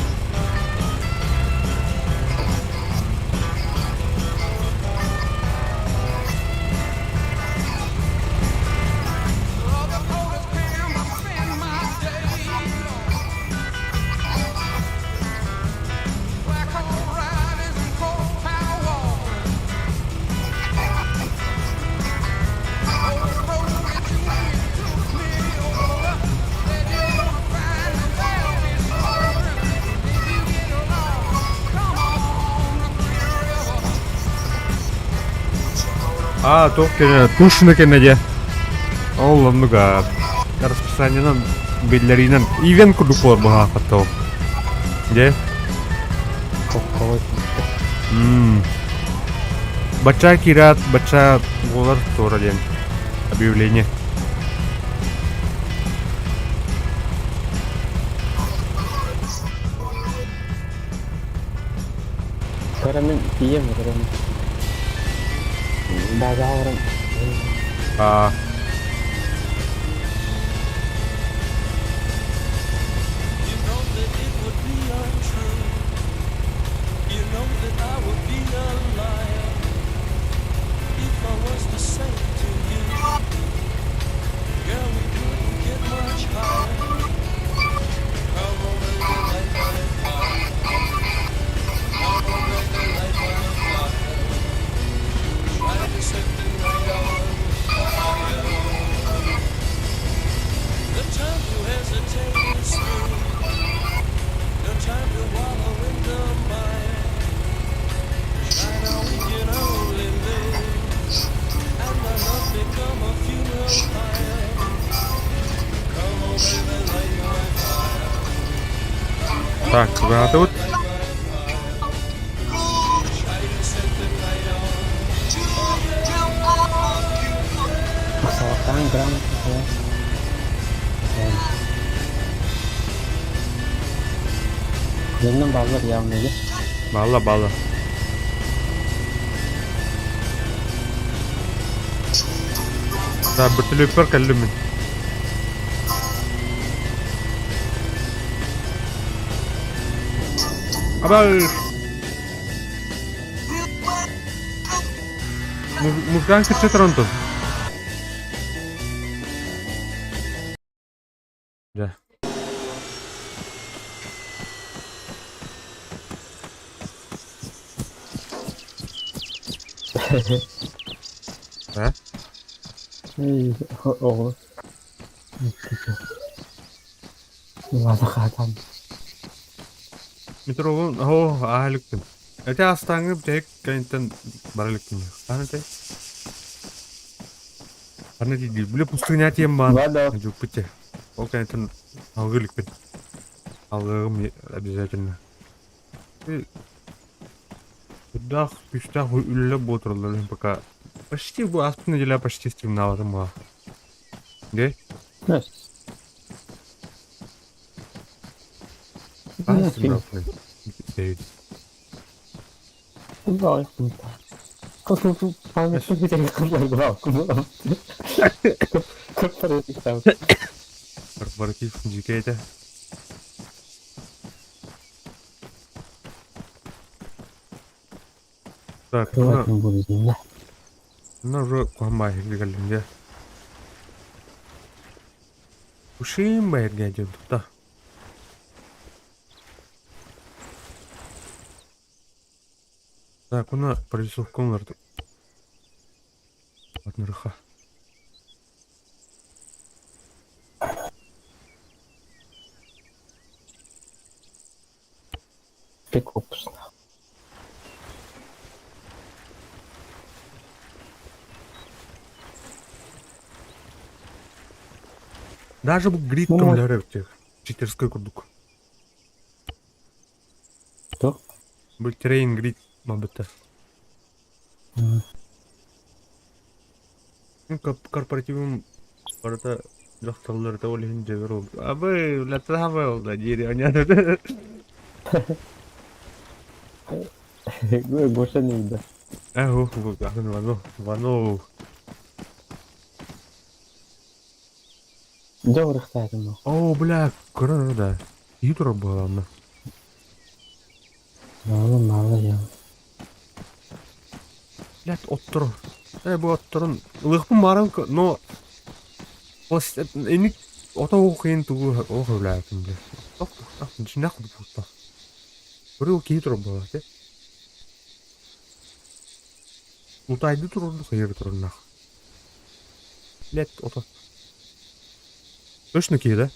А, туох кэнэ, тушина кэннэ дьэ. Ол оннуга расписаниенан биллэриинэн ивент курдук буолар быһаахаттау. Дьэ. М. Бачча киирээт, бачча буолар туора диэн объявление. Көрөмүн тиийэм көрөмүн. Базаҕа А, так, чугаһаатыбыт. Салатаан грамотно. Дьоннон бааллар явно Баалла, баалла. Да, бөртөлүөппэр кэллим мин. Абал! Музыкант кырча Онтон. Дьэ. А? Оҕо. Ладно, хатан. Метровун, оо, ааһа иликпин. Эти астааҥҥы бүтэһик кэнниттэн бара иликпин. Хаһан этэй? Ханна тиийдии? Били пустыня тиийэн баан. Ладно. Дьукпут те. Ол кэнниттэн алгыы иликпин. Алгыым обязательно. Курдаах күүстээх үлэлэр буола тураллар пока. Почти бу ааспыт неделя почти стримнаабатым буолла. Дьэ? Корпоратив дьикэй этэ. Так, ну, ну уже куһаҕан кэллим дьэ. Ушим байырга диэн тутта. Так, уна прорисовка уларытып. Атнырыха. Прикопсна. Даже бу грид Ну, көмөлөһөр эбит читерскай курдук. Что? Бу террейн грид мабыта. Корпоративым барыта дьахталларта ол иһин дьэбэр ол. Абы, латаабы ол да диэри аньаата. Гоша не видно. Ээ, атын Вано, Вано. Дьэ урыхтаатым. Оо, бля, көрөр да. Киһи турар буолаанна. Мало, мало я. Блядь, отторун. Э, бу отторун. Ылыахпын бааран, но... Инник ото оох тугу оох өлөөтүм бля. Тох тох дьинэх курдук. Көрү киһи турар буолаат. Лутайды турурду хайыр туруннах. Блядь, ото. Точно киһи да?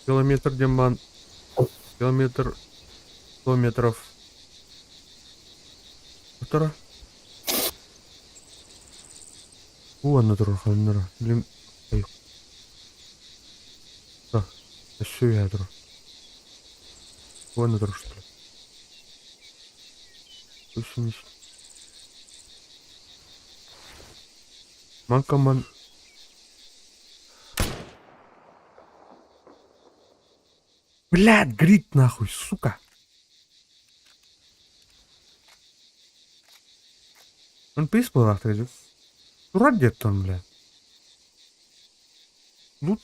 Километр диэн километр 100 метров. Утара. Уонна турар ханнара. Блин, ай. Да, өссө үһэ турар. Уонна турар что ли? 80. Манкаман. Блядь, грит нахуй, сука. Он пис был ахтыры. Турар где-то он, бля. Ну.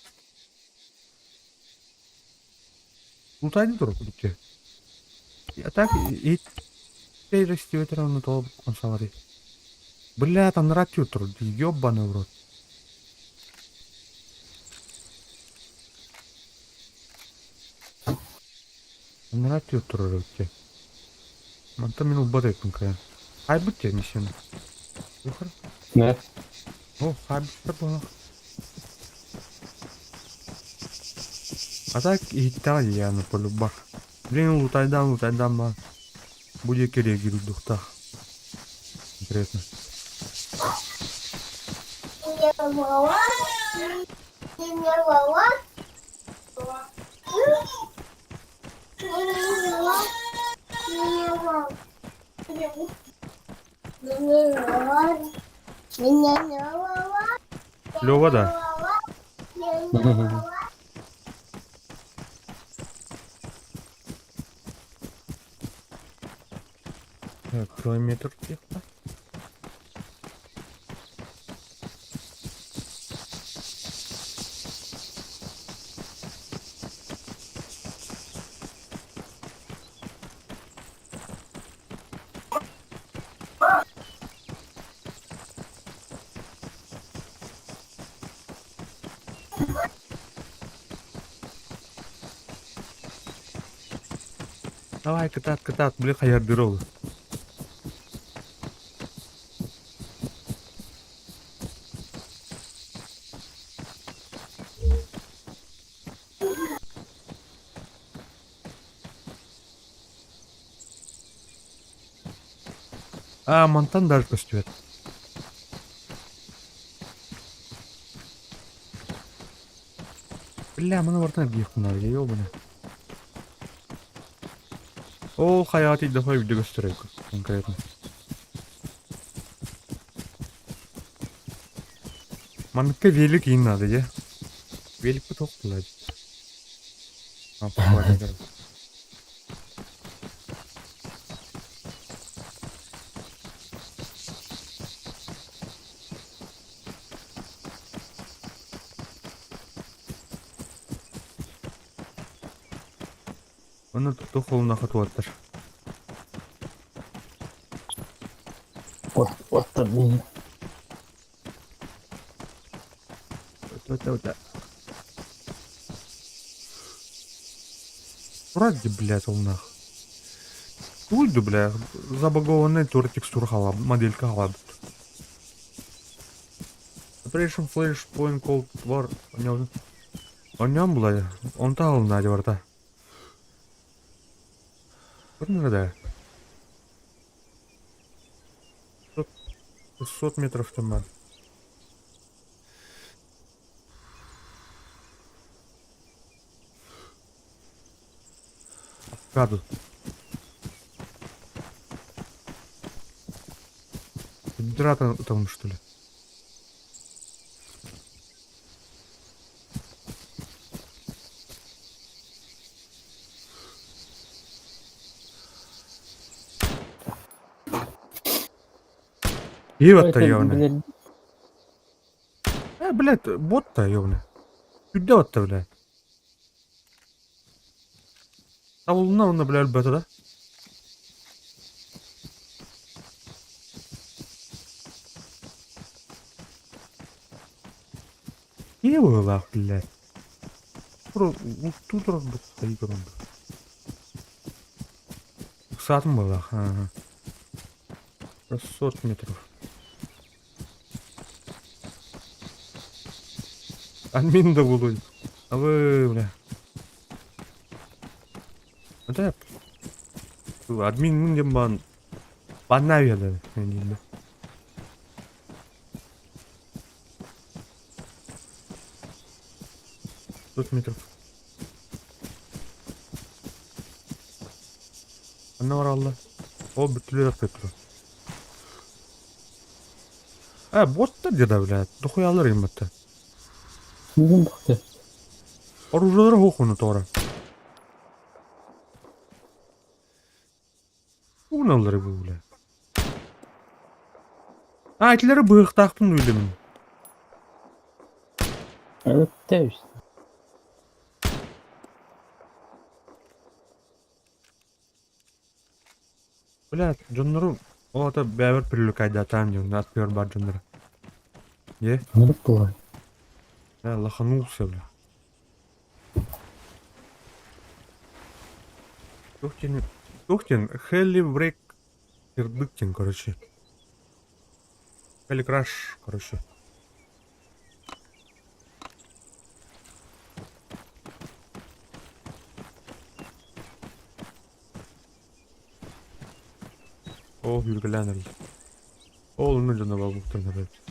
Лутайды турар кудукче. А так и ветеран то он савары. Бля, там ратю тур, ёбаный в рот. Анратю турар өтте. Манта мин улбат эппин кайан. Хайбыт те нисен. Юхар. Не? О, хайбыттар буолах. А так иһиттэҕэ дии полюбах. Блин, лутайдан, лутайдан ба. Будет керек духтах. Интересно. Лёва, да. Так, километр где-то. Давай, кытаат, кытаат, били хайардыр ол. А, мантан даже көстүбэт. Бля, маны бартан эргиэхпин ёбаный. Ол хайаат иддэхой видео көстөр конкретно. Маныкка велик иин надо, де. Велик бу тоқ булады. Оны тух холуна хатуаттар. Вот, вот там. Вроде, блядь, ол нах. Уйду, бля, забагованный тур текстур халаб, моделька халаб. Operation Flashpoint Cold War. Онньоон булай, онто аһылынна дии барыта. Көрүн эрэ 600 метров туман. Авокадо. Дыра там, что ли? Иевата, ёбаный. Э, блядь, бот-то, ёбаный. Куда-то, блядь. Табылына онно, бля, өлбөтө да. Киһи быһыылаах, блядь. Устуу турар быттайы көрөн. Ыксаатым быһыылаах. Ага. 600 метров. Админ да буолуой. Абы, бля. Это админ диэн баан баннаа биэрдэ. 600 метров. Ханна баралла? Ол бүттүлэр Петро. Э, боттар где-то, блядь. Дохуялар им это. Бүгүн бахты. Оружиелара хуохуну тоҕо. Угналлары бу, бля. А, итилэри быһыахтаахпын уйлымын. Öpte Бля, дьоннору ол ата бэйэбэр привлекайдатаан диэн аттыгар баар дьоннору. Е, Анырык буолар. бля, лоханулся, бля. Туох диэн, туох диэн, Хелли Брейк Кирдык диэн, короче. Хелли Краш, короче. Оо, үүргэлээн эрэл. Ол онно дьоно буолбуттарын эбит.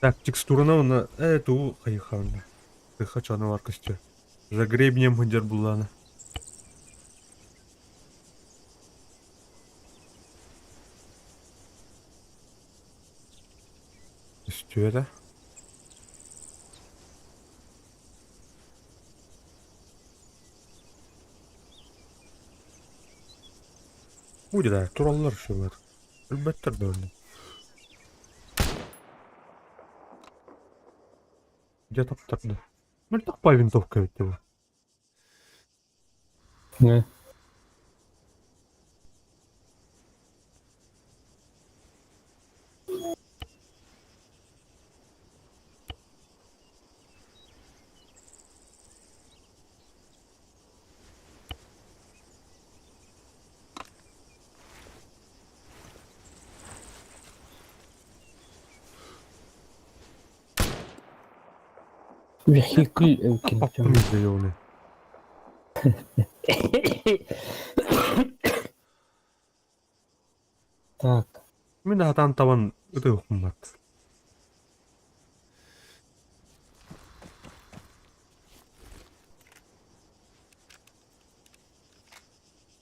Так, текстурана уонна ээ тугу хайыхаҕын Тыха чоно бар көстүө. За гребнем сылдьар буллаҕына. Көстүө да. Будет тураллар еще Өлбөттөр да өлдүм. Дьэ таптарда. Мөлтөх бай винтовка эбит дии бу. Не. Вехикл эвкин. Паппын илдьэ Так. Мин сатаан табан ытыахпын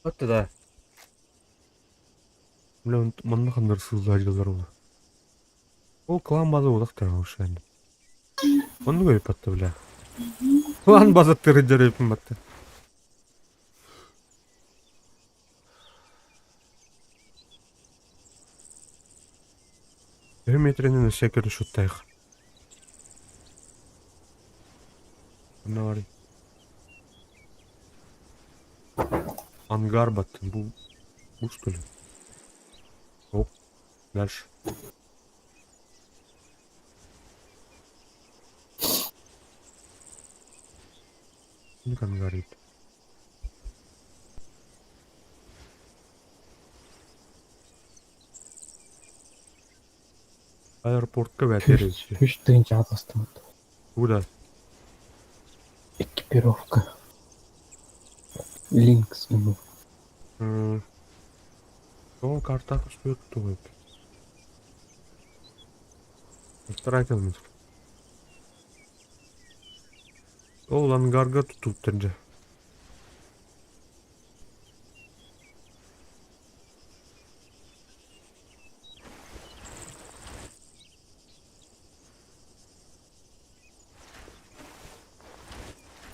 Отто да. Бля, манна ханнар сыыллаһа дьыллар буолар. Ол клан база улахтар ушен. Оннук өйпатта бля. Клан база тырыдьар өйпүн батта. Төһө метренен өссө көрүшүттайх. Онно барый. Ангар баттын. Бу, бу что ли? Оп. Дальше. Ну ангар эбит. Аэропортка бээтэр эбит. Үс тыһыынча атастыбыт. Куда? Экипировка. Линкс ему. Ол карта көспөт тугуй. Полтора километр. Ол ангарга тутуптар дьэ.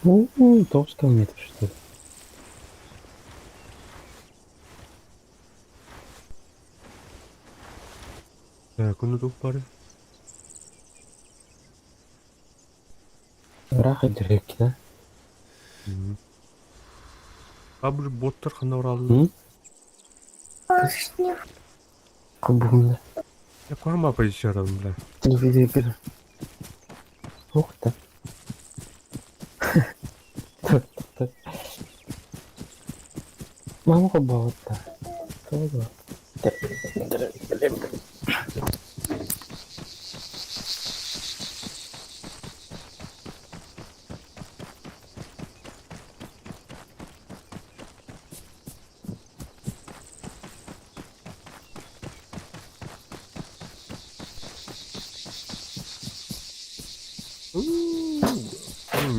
Ну, 9 километров, что ли. Так, он тут пары. Ыраах илдьиргэккин да? А бу боттар ханна бараллар? Кубугунна. Я куһаҕан позицияларым бля. Телевизор. Ух ты. Мама холбообуттар. Тоҕо дуо?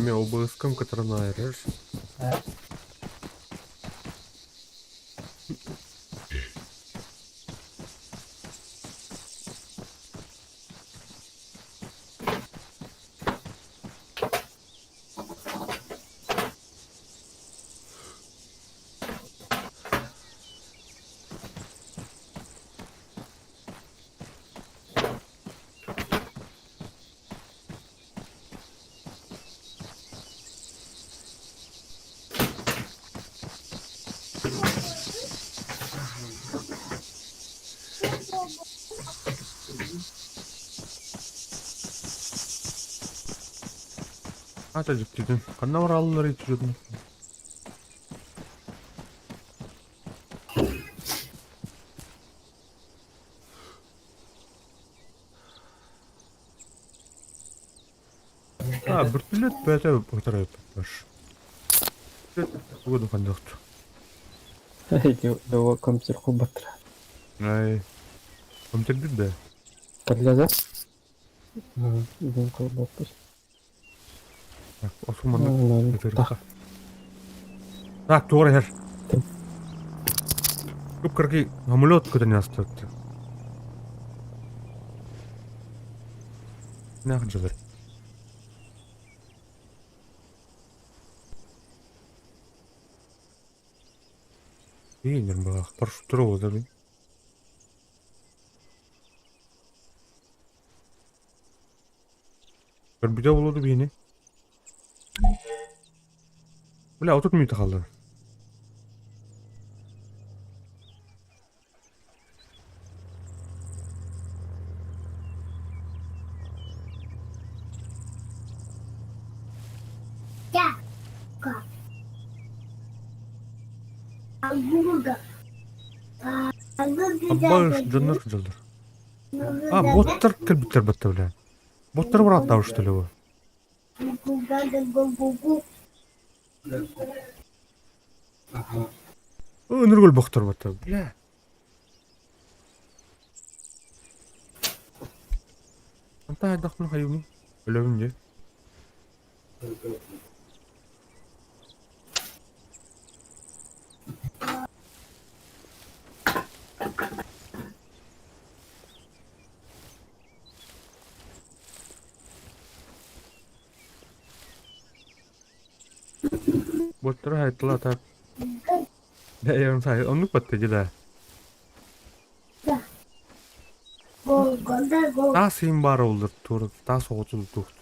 Мен ОБС-кам кытаран айрар. Ата дьиктитин. Ханна бараллар итирдин. А, бөртүлөт бэйэтэ утары ыппыттар. Тугу духандыхт. Его компьютер холбаттара. Ай. Компьютер да. Кэллэ да? Бүгүн холбоппут. Так, осуманнык ытырыха. Так, туора иһэр. Кып-кыракый самолет көтөн ааспыт. Нах дьылыр. Иинэр баҕах парашюттара буолар эбит. Көрбүтэ буолуо дуу биһини? Бля, 30 мүнүүтэ хаалла. Абба дьоннор дьоллор. А, боттар кэлбиттэр батта бля. Боттар бырааттаабыт что ли бу? Ынырык өлбөхтөр батта. Бля. Антаа хайдахпын хайыбын? Өлөбүн дии. Боттара хайтыла так. Бэйэм сай оннук батта да. Таас иин баар оллар туора таас оҕотун туохту.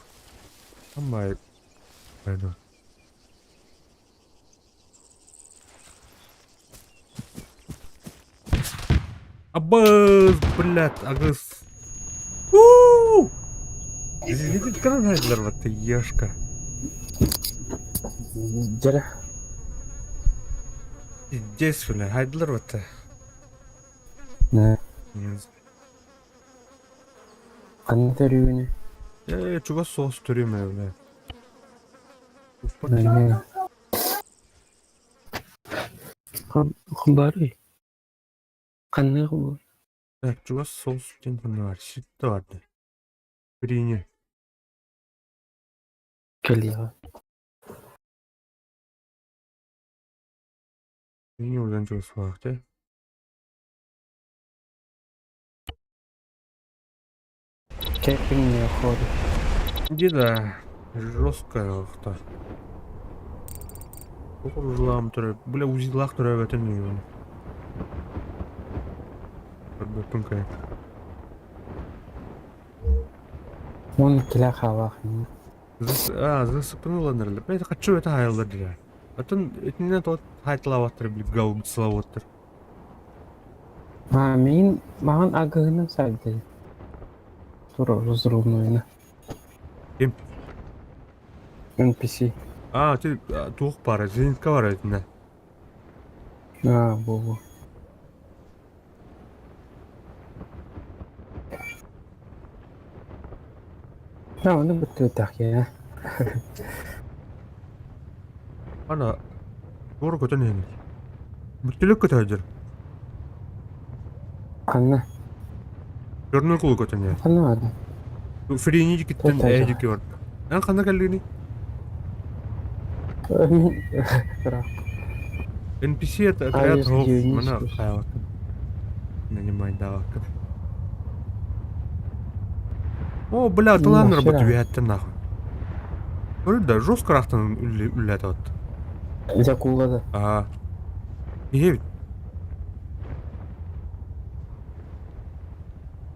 Аммай айна. Абыз, блядь, агыс. У! Извините, хайдылар батта ешка. Дьэрэ. Здесь, бля, хайдылар батта. Нэ. Ханна төрүүнү? Ээ, чугас соҕус төрүөм ээ, бля. Нэ. Хабарый. Ханна бу? Так, чугас соҕус диэн ханна бар? Ситте барды. Бириини. Кэлиэҕэ. Бириини урдан чугас буолаахтый. Кэппиҥ ходу. Иди да, жесткая охта. Ужлам төрө, бля узилах төрөбөтөн үйөн. Көрбөппүн кай. Уон килэ хаалаах. А, засыпануланыр. Мен хочу это хайалар дилер. Атын итиннен тот хайталаваттыр били гаубицалаваттыр. А, мин маған агыһынан сайды. Тура разрывнойна. Ким? NPC. А, ти туох баар, зенитка бар итиннэ. А, бу. А, ону бүттүбүтэх я. Ана, туора көтөн иһэн. Бүттүлүк көтөөдүр. Ханна? Черный кулу көтөн иһэр. Ханна барды? Фрини дикиттен Туох ээ дики барда. Эн ханна кэллигиний? Мин ыраах. NPC это отряд А, ров. есть Мана есть. хайалакын. Нанимайдаабаккын. О, бля, тылааннар Нахера? бут үөһэттэн нахуй. Көрөр да, жестко рахтан үллэт от. Дьэ кууллада. Аа. Иһэбит.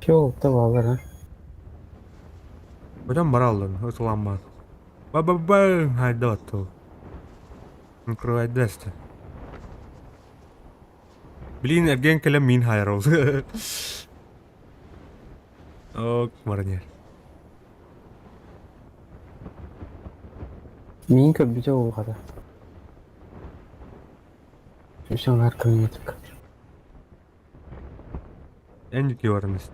Чё табалар, а? Көтөн бараллар, ытыламмаат. Ба-ба-ба, хайда баттыл. Накрывайда эстэ. Блин, эргиэн кэлэн миин хаайар ол. Ок, баран иһэр. Миин көрбүтэ уолҕата. Үс аҥаар километрга. Эн диэки баран ис.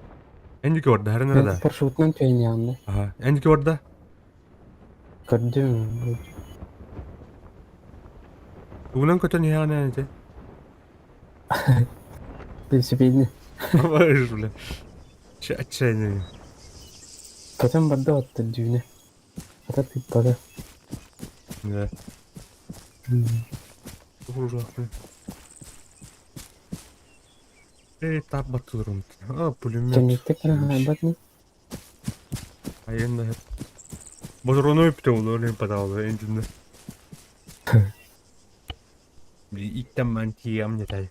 Эн диэки барда, харан эрэ да. Парашютынан түһэн Аха, эн диэки барда. Көрдүм. Тугунан көтөн иһэҕин эн ити? Велосипедный. Ой, бля. Чэ, отчаяние. Көтөн барда оттор дүүнэ. Ата тыыппата. Да. Ужасно. Эй, тап баттылырым. А, пулемет. Кэнниттэн кэлэн хаалбат ини. Айын да. Боторону өптө ол, олен падалды, энтинде. Блин, иттен мен тиям не тай.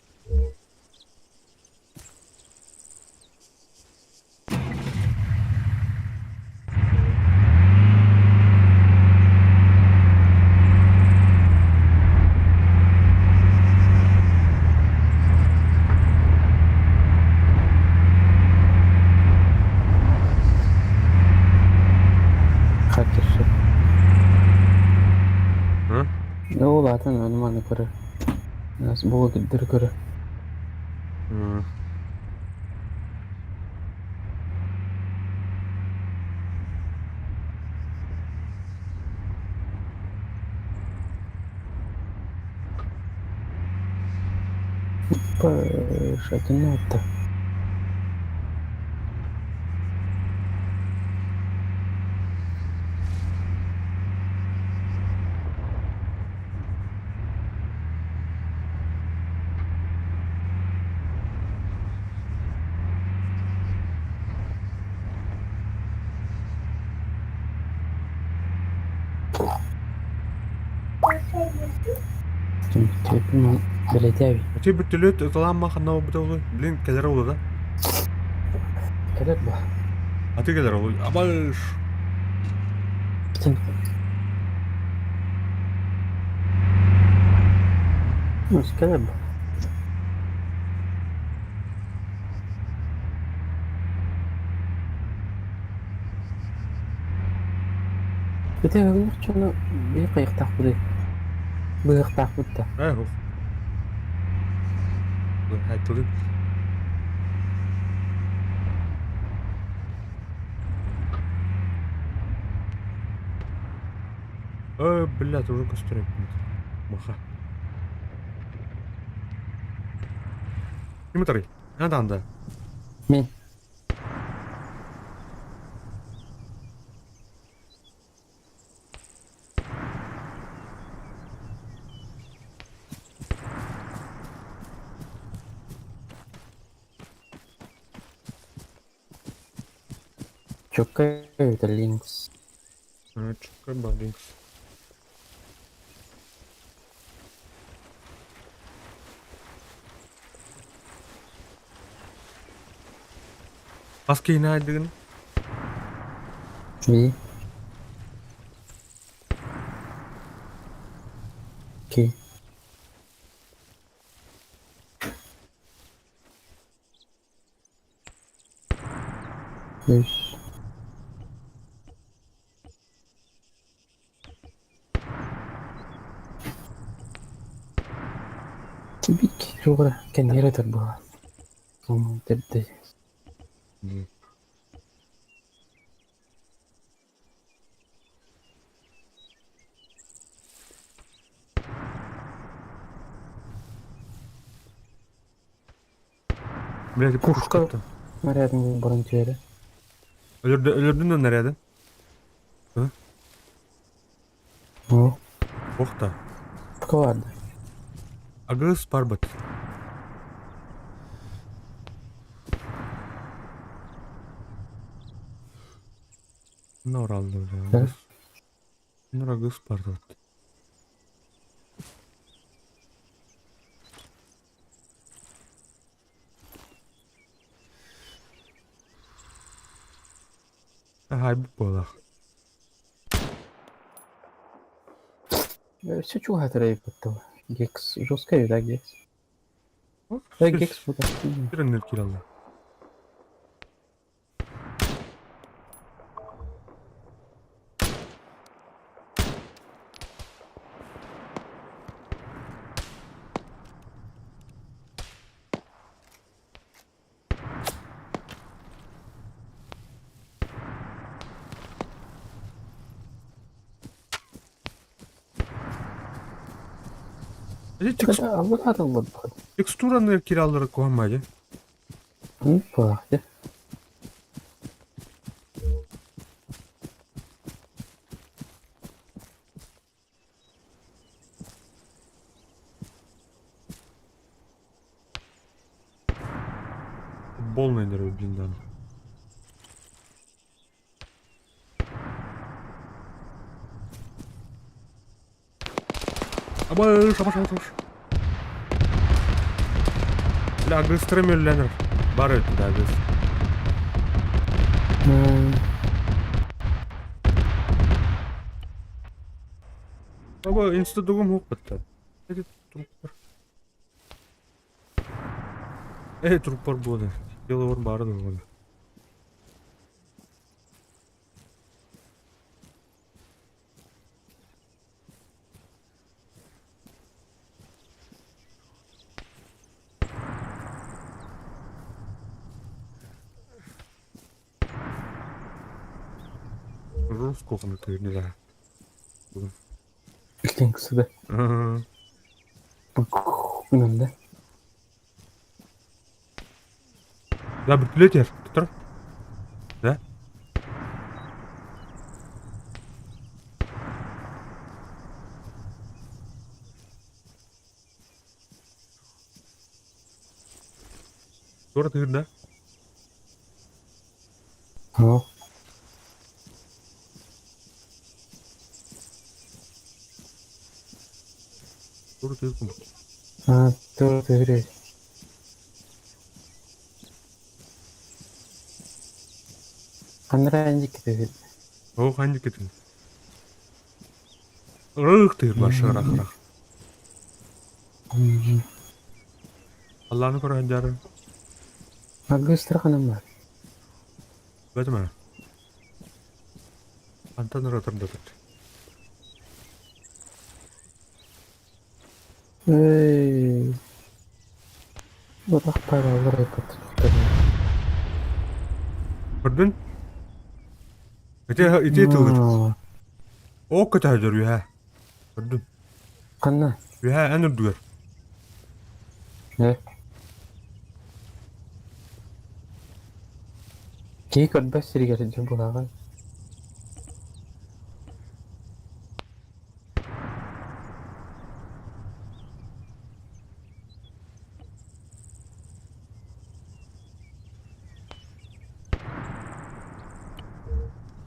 Хатыршы. Ы? Ол атын аны маны көрөр. Нас була киддер көрөр. М. Шатына отта. Түмүктүүбүн бэлиэтээбит. Ити бүтүлүт ыталаан ханна буолбута буолуой? Блин, кэлэр уола да? Кэлэр бу. Аты кэлэр ол. Абаш! Кэлэр бу. Ити өгнөх дьону биир хайыахтаахпытый? Быһыахтаахпыт да. Ээ, ух. Айтылын. Э, блядь, уже костер Маха. Ким ытарый? Анда. Мин. Чөккө это Линкс. Чөккө ба Линкс. Хас киһини аайдыгын? Ви. Окей. Үс. Бик суҕа кэнниэрэ турбуга. Төрдө. Блядь, Пушка. пушка. Нарядын бұрын түөрі. Өлөрдүн да наряды. О, Охта. пушка барды. Агыс барбат. Норалды, бля. Да? Агыс. Нор агыс барбат. Ага, буолах. Все чугатырай бутта. Гекс жесткая, да, Гекс? Да, Гекс бута. Киреннер киралла. Аллах аталлар бахад. Текстураны кираллары куаммади. Опа, да. Футбольный блин, да. Абаш, абаш, абаш. Бля, агыс тремелленер. Бар это, да, агыс. Аба, инста дугум хук бітті. Эти труппар. Эй, труппар болды. Дело бар бары да болды. Жестко не да. Линкс, да. Да. Да, бүтлетер. Тұр. Да? Тура тыгыр, да? О. Тур тыыр курдук. Аа, тур тыыр. Ханнара инник тыыр. Оо, ханнык китин. Ырыых тыыр бар шырах-рах. Алланы көрөн дьары. Магыстр ханан бар. Бэтимэ. Антон ырытырдатыт. Эй. Урах паралар Көрдүн? Ити ити тылыр. О көтөһөдөр үһэ. Көрдүн. Ханна? Үһэ эн үрдүгэр. Э. Киһи көрбөт сиригэр дьэ булаҕын.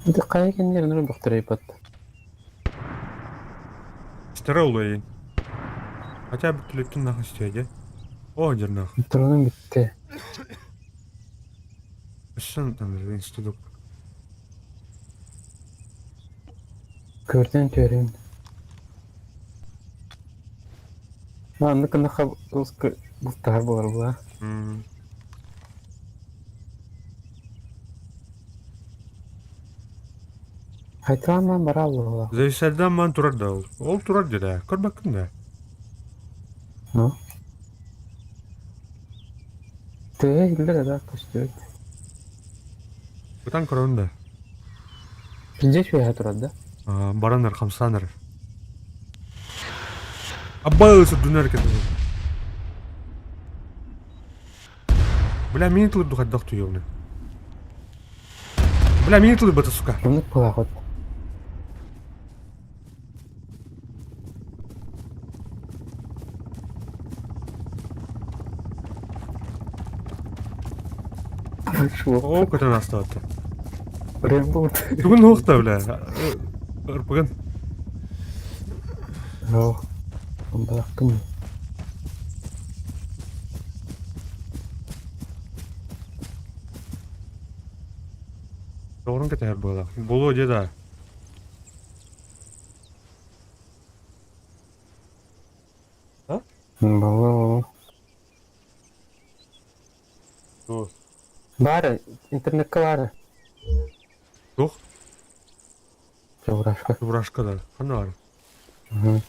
Ити хайа кэннигэр онорон бөхтөрөйбөт. Стере улайын. Хотя бы түлөттүн нахын стеде. О, дернах. Тронун бүттэ. Өссөн там институт. Көрдөн түөрүн. Маннык гыннаха бултаһар буолар була. Хайкааман бара буолла. Зайсардан ман турар да ол. Ол турар деді. Көрбөккүн да. Ну? Тыа иһиллэр да көстүбэт. Бытан көрөбүн да. Пиздец үөһэ турар да? Баранар, хамсаанар. Абба сүрдүнэр экен. Бля, мини тылыр духайдах туйугны. Бля, мини тылыр бата, сука. Оннук буолаҕыт. О, көтөн астабатты. Рэмбо. Бүгүн уохта, бля. Ырпыгын. Оо, баахпын. Доҕорун кэтэһэр буолла. Буолуо дьэ да. А? Буолуо. Туох? Баар, интернеккэ баар. Туох? Чебурашка. Чебурашка да. Ханна баар?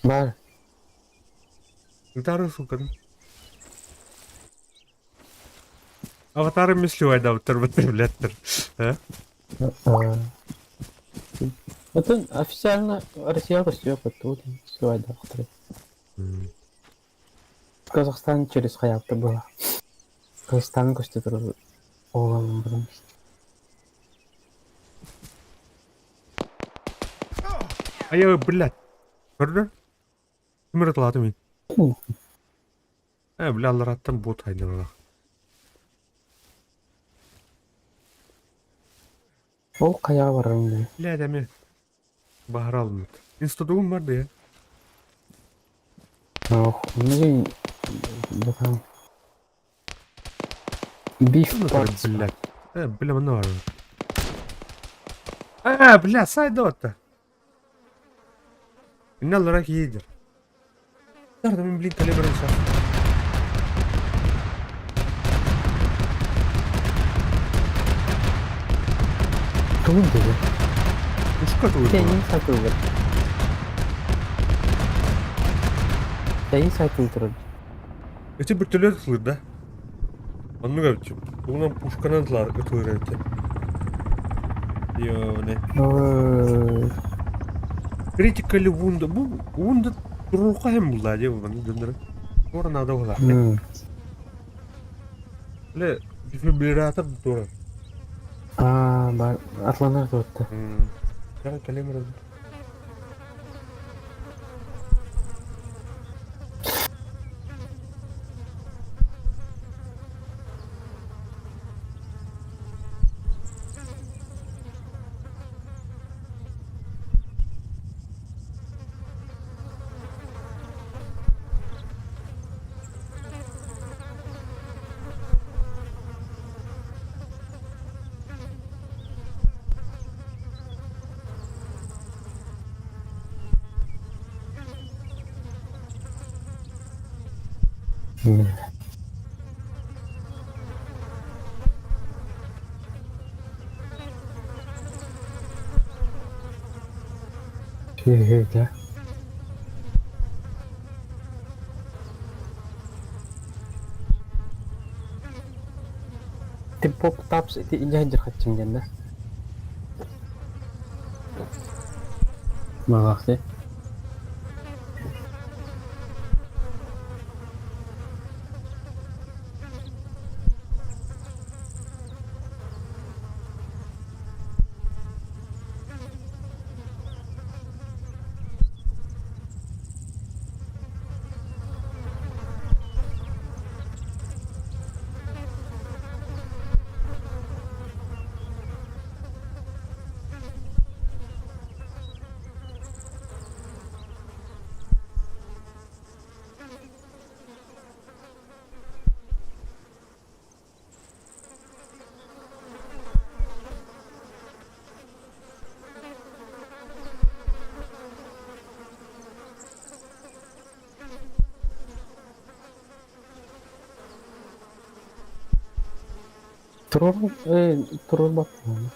Баар. Гитара сукан. Аватары мислювайдабыттар быттыр билеттер. Э? Это официально Россия көстүө тут сливайдахтар. Казахстан через хаябта была. Казахстан көстө турар оҕолорун баран. Айа, блядь. Көрдө? Ким ырытылааты мин? Э, бля, аллараттан бот айдалалах. Ол хайаҕа барарым дии. Бля, эми баһара алыммыт. Институтум бар да Ох, ну братан. Биф парц. Блядь. Э, бля, манна бар. Э, бля, сайда отта. Инна аллара киидер. Тарда мин, блин, калибрын са. Тугун диги. Ушка тугун. Сенин сатылыр. Сенин сатылдыр. Эти бөртөлөр ытылыр да. Оннук эбит. Тугунан пушканан ытылар ытылыр эбит. Ёне. Ой. Critically wounded. Бу wounded туруха hem булла дии бу дындыр. Туора надо була. Ле дефибриллятор туора. Аа, бар атланар туотта. Кара калемер. Сүөһүтэ. Ты поп-тапс ити илдьэ сылдьар хаччыҥ диэн да? Маҕаахсы. Туруор, туруорбаппын.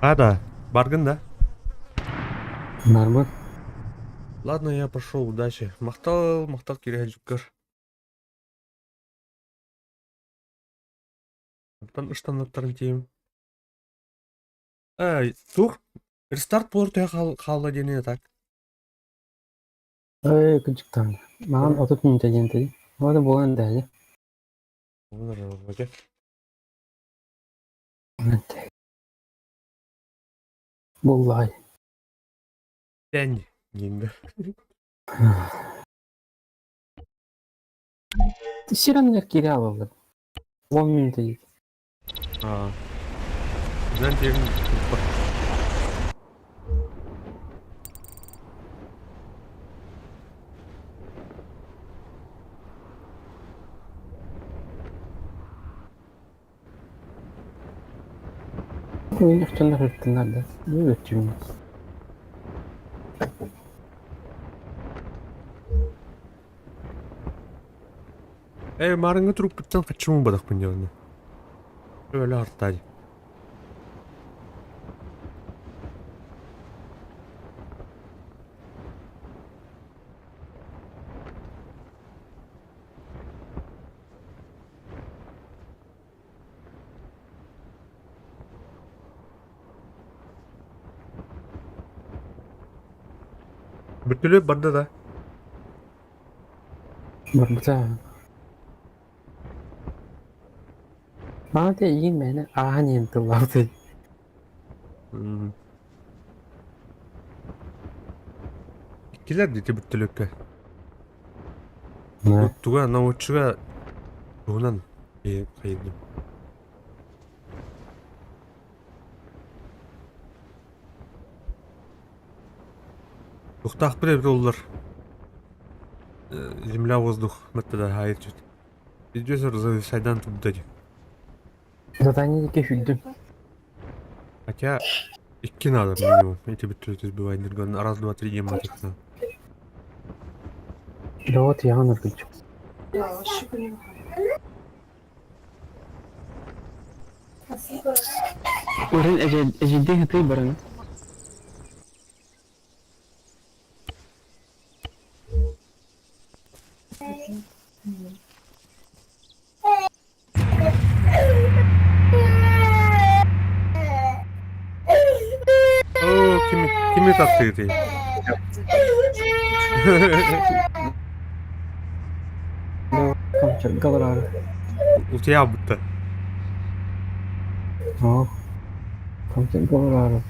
А, да, баргын да? Барбын. Ладно, я пошел, удачи. Махтал, махтал кириһэлдьиккэр. Оттон ыстаннаттарын тиийим. Эй, туох? Рестарт буолар төһө хаалла диэни так. Эй, кырдьыктаан. Маҕан 30 мүнүүтэ диэн этэ. Ол буолан да Буллай. Тэнь диэн Сир анныгар киирэ аҕаллар. 10 мүнүүтэ диир. Аа. Дьон тиэҥ Мин ырыттыннар да, өттүм. Ээ, маарыҥҥы турукпуттан хаччым убатахпын дьэ Өлө артаай. Бүтүлү барда да. Барбыта. Маҕан эйигин мээнэ ааһан иһэн тыллаабытай. Иккилэр дии бүттүлүккэ. Туга науччуга туһунан хайдым. Тухтаахпыт эбит оллар. Земля воздух мэттэ хаайыр чуть. Идёс сайдан турда дии. Задание диэки сүүрдүм. Хотя икки надо минимум. Эти бүттүрүт избивайнырган раз, два, три дематик надо. Вот я ныргычу. Урын эжидде хытый баран. Оо, кими, кими таптыытый? Галарары. Утуйаабытта. Оо. Галарары.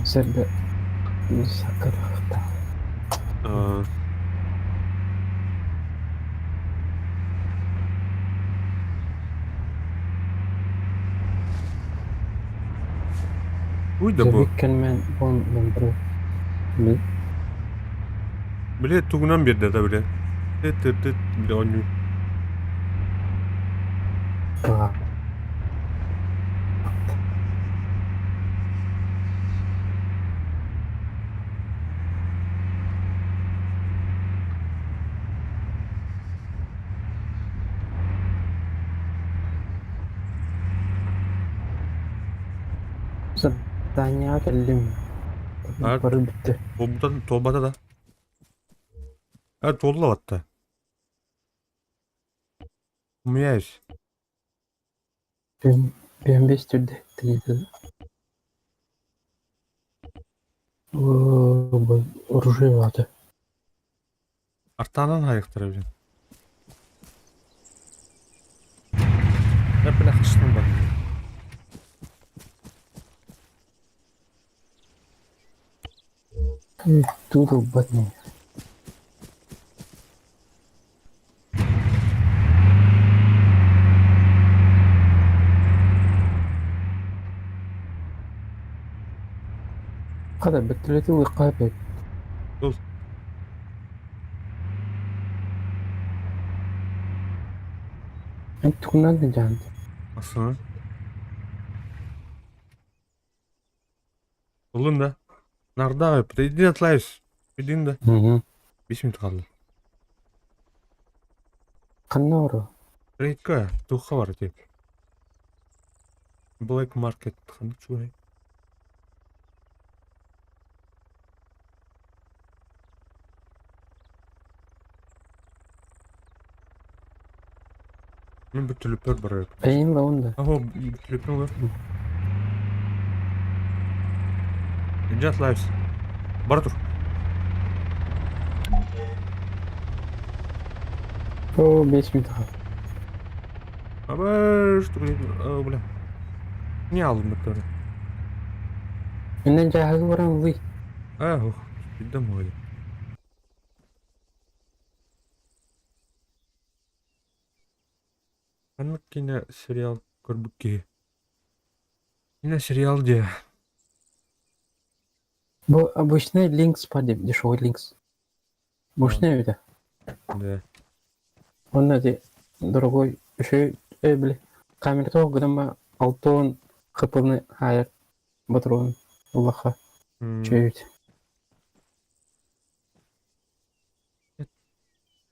Сэргэ саккырахтаах. Уй да бу. Кэлмэн бон бу. Били тугунан биэрдэ да били. Тыт-тыт били оонньуу. Задание кэллим. Бары бүттэ. Туолбута туолбата да. Туолла батта. Умуяюсь. Бөмбес түрдэ тиийдэ. Оружие баата. Артаанан хайыктара билин. Бля хачтан бар. Тут убатный. Хата бөттүлэти ылыахха эбит. Ыл. Эн тугунан да дьаһанды. Ассana. Ыллын да. Нарда иди атлайс. Идин да. 5 минут қалды. Ханна оро? Рейдка, туха бар тип. Black Market ханнык чугай. Мен бір түліппер бар еді. Эйин да онда. Аho, түліппер бар. Just Lives. Бара тур. О, 5 минут қалды. Аба, что, блин, бля. Не алдым бөттөрү. Менен жаһагы баран ылый. А, ух, бидем ой. Ханнык кине сериал көрбүк киһи. Кине сериал дии. Бу обычный Lynx паде, дешевый Lynx. Мощный это. Да. Он эти дорогой еще били камера того грамма алтон хпны хайр патрон Аллаха чуть.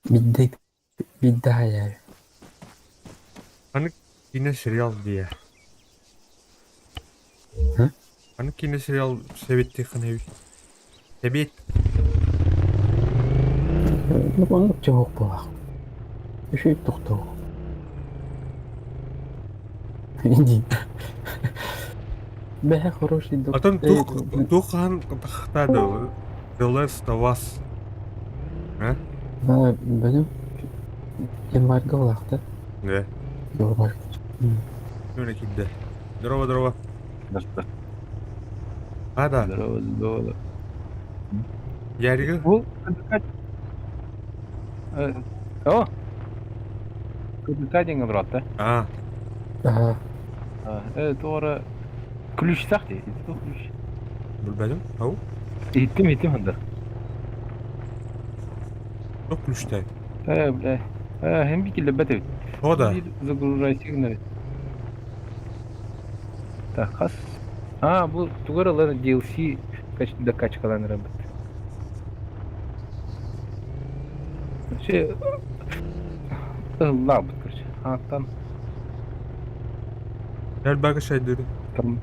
Бидде бидде хайар. Ханнык кине сериал дии. Ханнык кине сериал сэбиттиэххин эбит. Сэбиэт. Ну оннук чоһук буолаах. Үчүгэй тохтоо. Иди. Бэһэ хороший Атын туох туох хаһан тахта The Last of Us. А? Да, бөлүм январьга булаахта. Да. Январь. Нүрэ киирдэ. Здорово, здорово. А, да. Здорово, здорово. Ярига? Бу КДК... О! КДК диэҥҥэ олороот А, Ага. Туора ключтаах дии. Ити туох ключ? Билбэтим. Ау. Иһиттим, иһиттим хандар. Туох ключтэй? Э, бля. Э, һин би киллэрбэт эбит. О да. Биир загружайся гынар. Так, хас. А, бу тугар ылар DLC докачкалаан эрэрбит. Вообще, ыллаабыт, короче. Ааттан Элбэҕи шайдыыр. там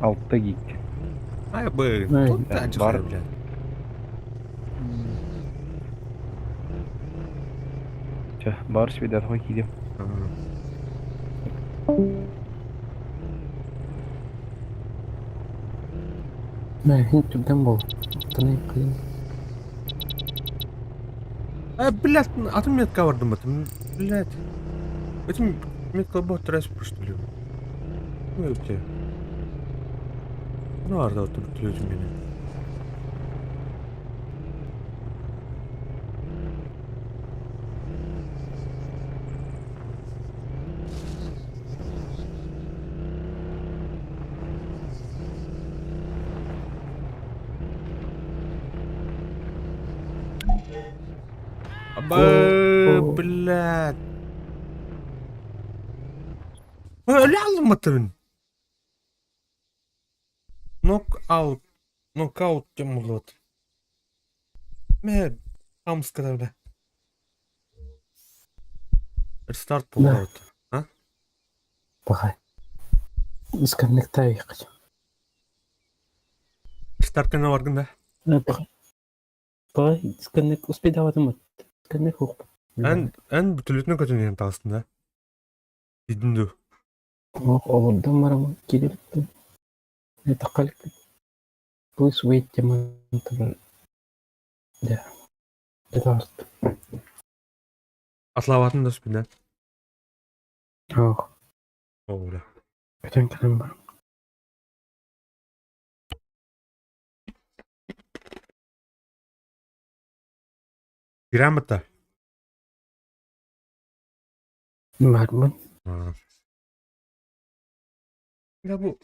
алта гиг. Ай бы, Ай, тут да, да, бар. блядь. Чэ, баар свидетельға киирим. Мэ, түргэн буол. Оттон кыйын. А, блядь, атын метка бардым бытым. Блядь. Этим метка бот что ли? Ну, это. Ну, арда тут люди меня. Аба, блядь. Өлө Нокаут. Нокаут тем вот. Мэ, хамская, бля. Рестарт буолбут. А? Баҕай. Дисконнектаайык. Рестарт кэннэ баргын да? Баҕай. Баҕай, дисконнект успейдаабатым. Дисконнект суох. Эн, эн бүтүлүтүнэ көтүнүөн таҕыстын да? Дидин дуу? Олордон бараммын киирбиппин. Этаккалыкпын. Please wait диэн турар. Дьэ. Дьэ Атлаабатын да спинэн. Ох. О, бля. Көтөн кэлэн баран. Грамота. Баарбын. Я бу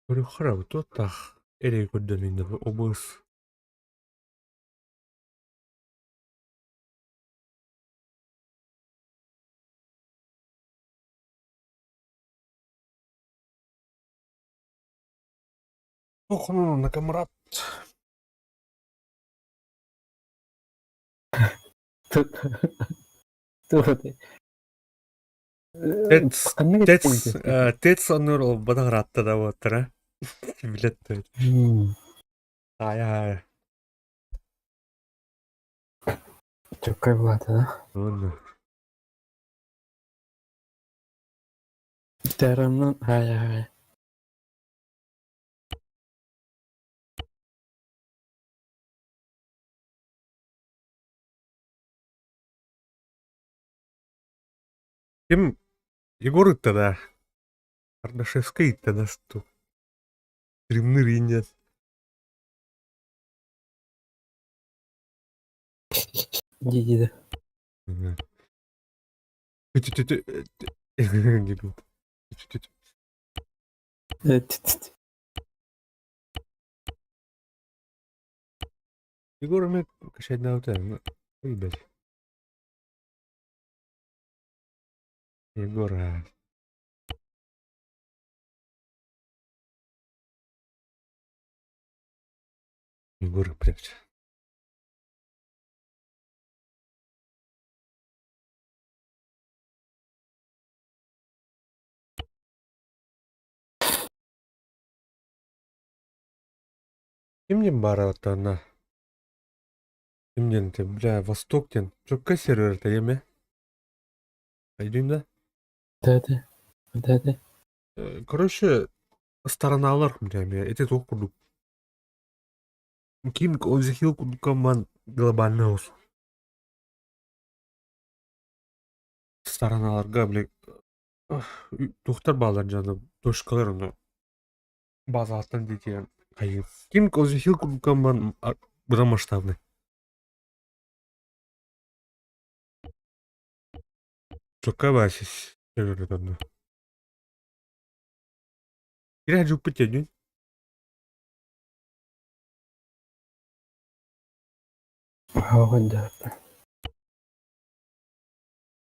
көрүөххэ туоттаах эрэй көрдөнүн да обус. Охну Накамрат. Туох Тец тец тец оннур бадагыратта да буоттара. Билет. Ай ай. Чөккөй булаата да. Онну. Тарамнан хай хай. Ким Егор ытта да? Кардашевскай ытта да сту. Стримныр иннет. Дии Тү-тү-тү. Дебил. Тү-тү-тү. да. Егор эмэ кашайдаабыта. Ой, блядь. Егор, а. Егор, блядь. Ким баар на? Ким диэн ты, бля, Восток диэн. Чөккө сервер эмэ? Өйдүүм да? Да да. Да да. Короче, стороналар, бля, эти туох курдук. Ким Озихил курдук глобальный ос. Стороналарга, бля, туохтар баалар дьоно, точкалар ону. Базаттан диэки хайыы. Ким Козихил курдукан быдан масштабный. Чокка баасис. Кире жуппут дедүн. Ага, да.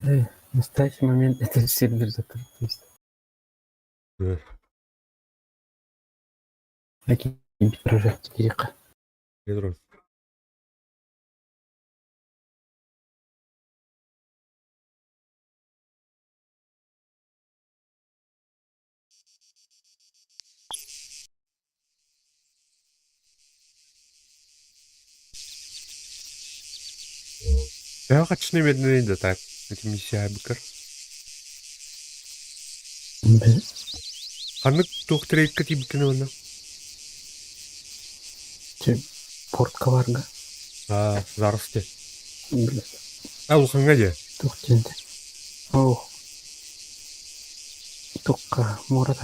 В настоящий момент этот сервер закрыт. То есть. Да. Такие прожектор. Ядро. Я хочу медленный да так. Это миссия быкыр. Ханнык туох трейкка тиийбиккин уонна? Портка барга. Аа, заросте. Блин, А, улахаҥҥа дии. туох диэн Оо. Туохха муора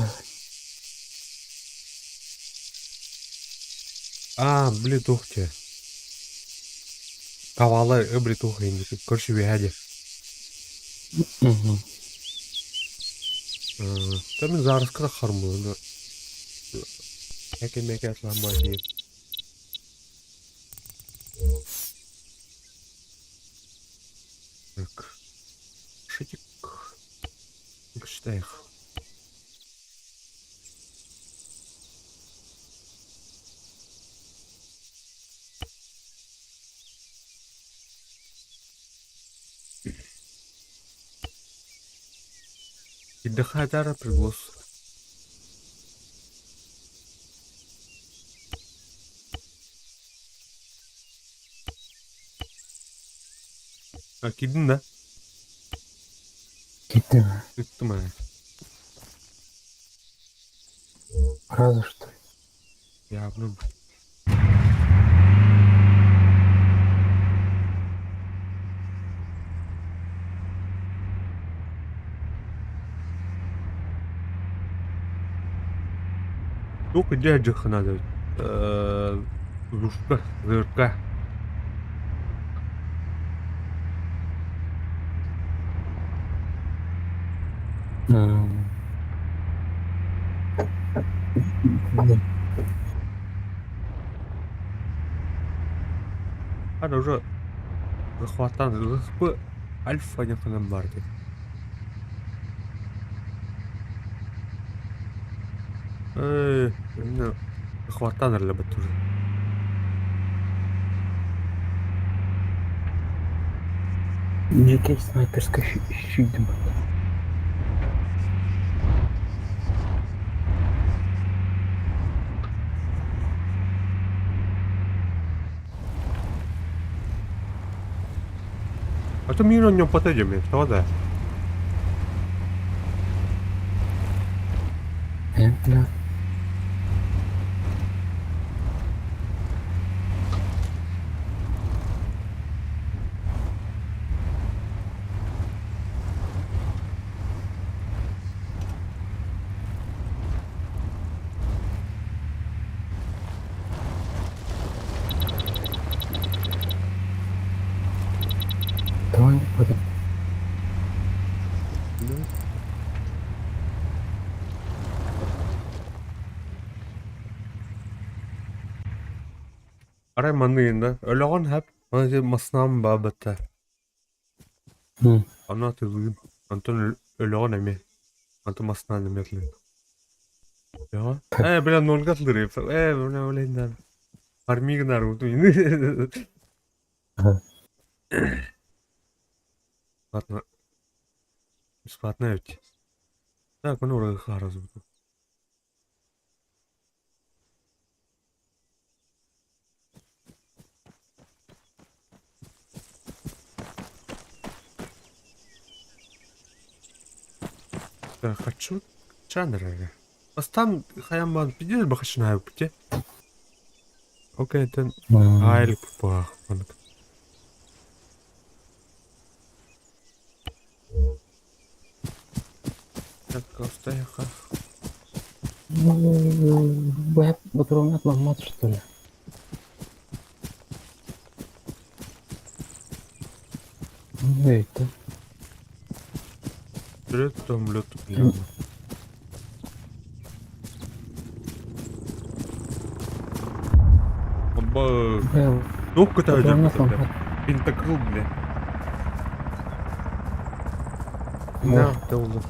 Аа, били туох дии. Кавала били туох инники көрсү үөһэ дии. Угу. Та мин заараска таххарым Эки-мэки атлаан дии. Так. Шитик. Штейх. Идыхатара приглас. А, киирдиҥ да? Киирдим. Ыттым ээ. Сразу что ли? Явно. Туох идея дьыхханады Лушка, зырка. Блин. Аны уже захваттаан ЗСП Альфа диэн ханан баар дии. Ээ, иннэ захваттаан эрэлэбит уже. Дьикэй снайперскай сүүйдүм. А то мир о нем подойдем, что да? Да. Давай потом. Арай манныгын да өлөҕүн хэп аны маснам баабата Аны атыылыым онтон өлөҕүн эмиэ онтон маснан эмиэ атылыым Ээ бля нольга атылыыр ээ бля блин армигнар Ладно бесплатно эбит. Так, ону урагы Хочу чанрага. Бастан хаяман пидел бахашнаю пути. Окей, тен айл пах. Так, оставь. Бу ботуруоҥҥа ламмат что ли? Это. Там лед. Оба. Туох көтөөдөр Пентакрыл, бля. На, долу.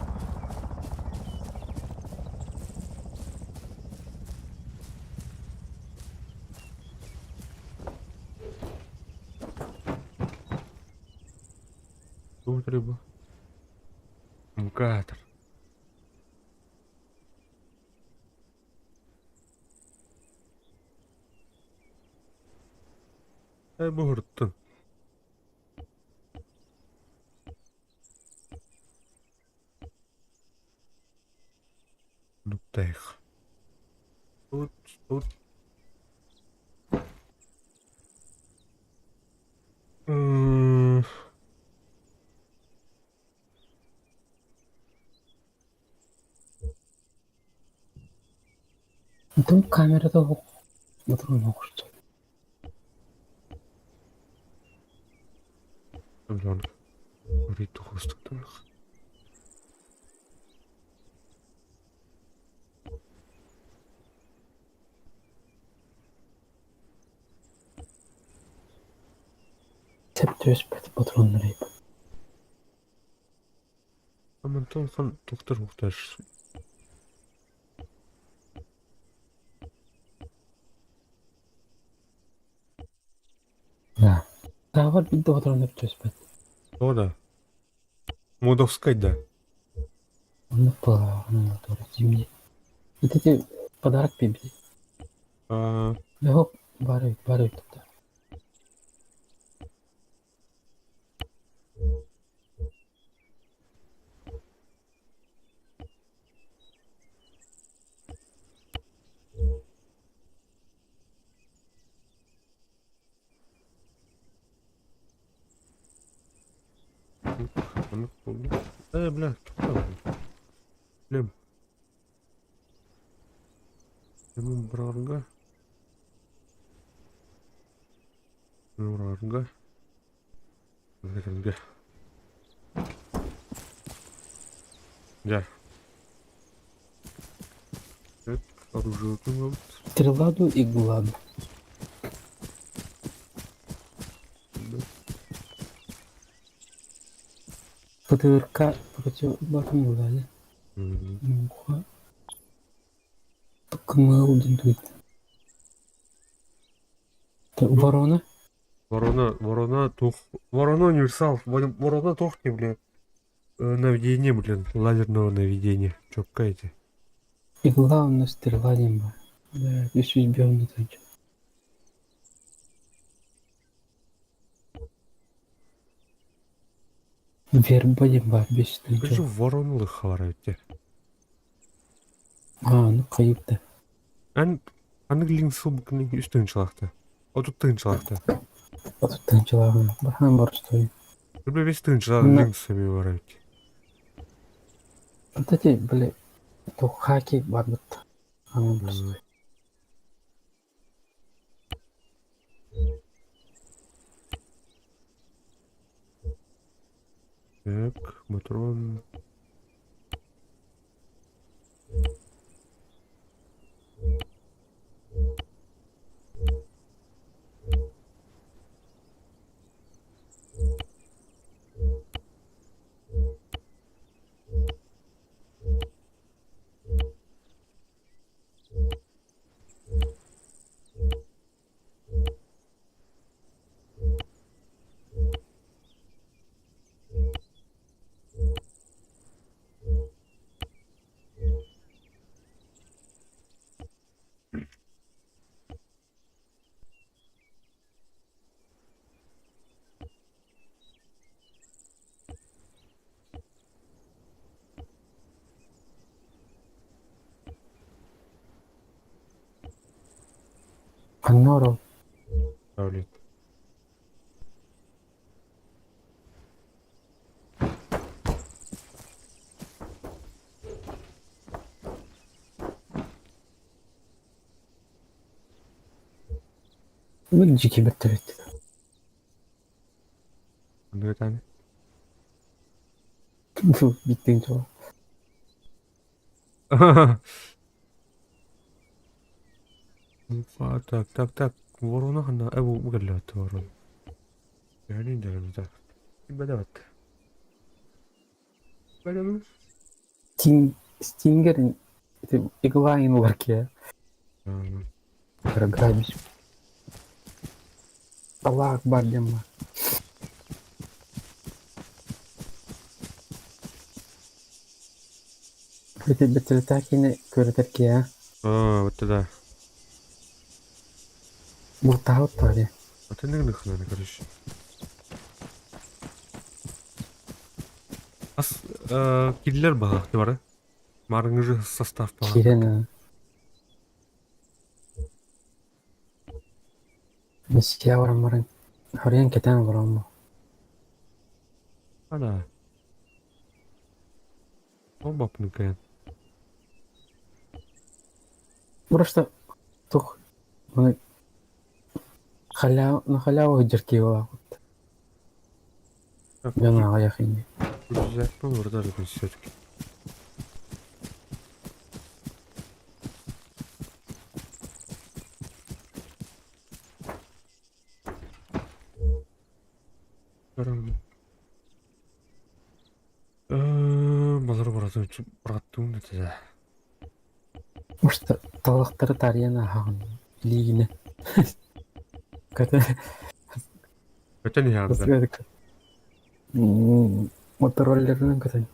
Туох рыба? Мукатор. Э, буһуртун. Нуктаих. Тут, тут. Там камерата ботуруон оҕурсу. Сөп түбэспэт ботуруоннар эбит. Мантан хан тухтар ухташ. Да. Таабар биирдэ ботуруоннар түбэспэт. О да. Модовскай да. Оннук буоллаҕына туора зимний. Ити подарок биэрбит. А, Леһок баар эбит, баар эбит да. Оннук буолла. Э, бля, туохтан Лем. Лемон быраарга. Быраарга. Быраарга. Дьэ. Так, оружие ылбыт. Стрела ду, игла ду. Да. ПТРК против Батмула, да? Мгм. Муха. КМЛ дентует. Ворона? Ворона, ворона тух. Ворона универсал. Ворона тухни, бля. Наведение, блин. Лазерного наведения. Чоккайте. Игла у нас стрела немба. Да, еще избьем не так. Верба немба, без Скажи, ничего. ворону лыхарайте. А, ну кайып да. Ан аны сылбыкны үстін чылақты. Отут тыынчылақты. Отут тынчылағын. Бахан бар стой. Бля, весь тыынчылақ На. линксами бар ведь. Вот эти, бля, то хаки бар бит. Анан бар стой. Так, матрон. Анноров. Давлет. Ну, дьикий бэрт эбит. Онно этааны. Биттин чуо. Так, так, так. Ворона ханна бу кэллэбэт ворон. Төһөнүн дьарым так. Бэдэбэт. Бэдэбэт. Стингер игла инларке. Программис. Аллах Акбар диэн баар. Ити бэтэрэтээкини көрөтөр киһи Аа, вот да. бултаабыт дуо дии. Атыннык ныхнаны, короче. Ас киллер баҕа бары. Марыңыжы состав баҕа. Киирэн миссия баран баран хоруйан кэтээн олоромму. Ана. Ол бапны кыйан. Просто тух маны халява на халяву сылдьар киһи буолаахпыт. Дьон аҕыйах ини. Рюкзакпын урда все-таки. Балар баратын бараттуун этэ. Может, талахтары таарыйан ааһаҕын илиигинэ. Көтө Көтөн иһэҕин да. Мотороллерынан көтөн.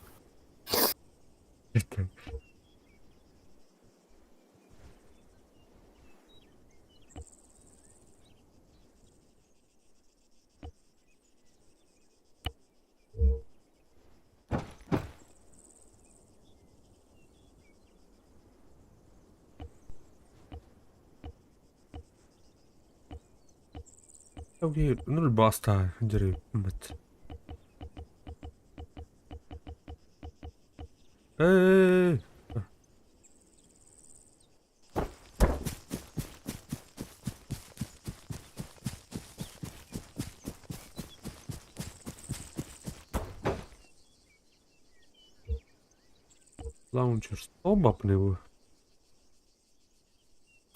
Нөл баста дьэрэ бат. Эй! Лаунчер бапныбы.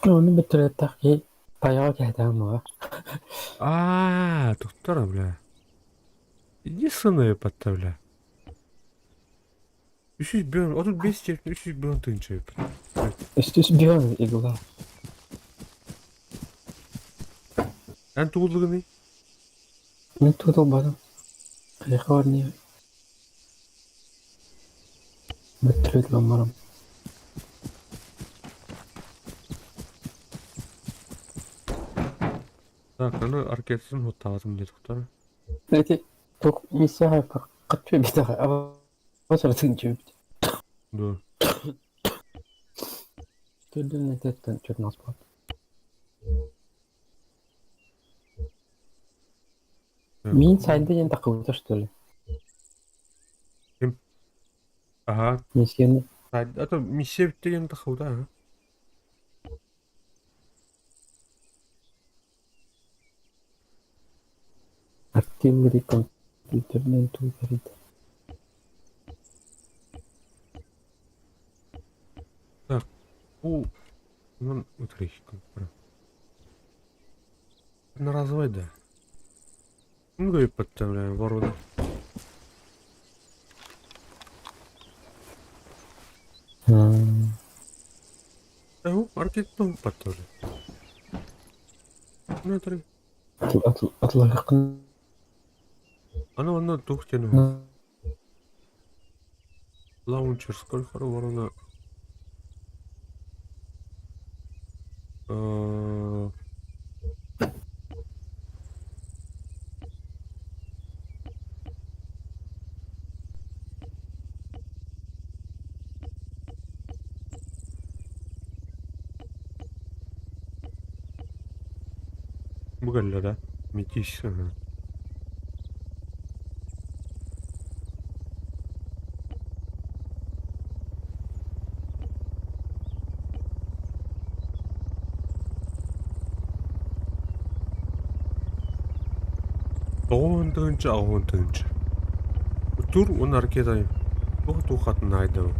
Ону бүтүрэтэх киһи тайаҕа кэһэтэҕим буолар. Аа, туттара, бля. Иди сыны подта, бля. Үс бен, 35 черт, 300 тысяча. Үстүс бион игла. Эн тугуллугуный? Мин тутулбатым. Хайха барныы. Бүттүрүт ламмарым. Так, аны аркетсын хуттаатым диye туттара. Эти тух миссия хайпар катчы битаха абасар тынчы бит. Да. Төрдүн этеттен чөтүн аспат. Мин сайда диэн таххыбыта что ли? Ким? Ага. Миссияны. А то миссия бүттеген таххыбыта, ага. Артиллери компьютернен туйдарит. Так, у ну, на развой, да. Ну, и подставляем ворота. Эу, аркет подставляем. Ну, три. Атлахын. Аны тух тяну. Лаунчер, сколько ворона? Бугалля, да? Метись, ага. 90 80 тыһыынча. Тур уонна ракета туох туохатын наайдабын.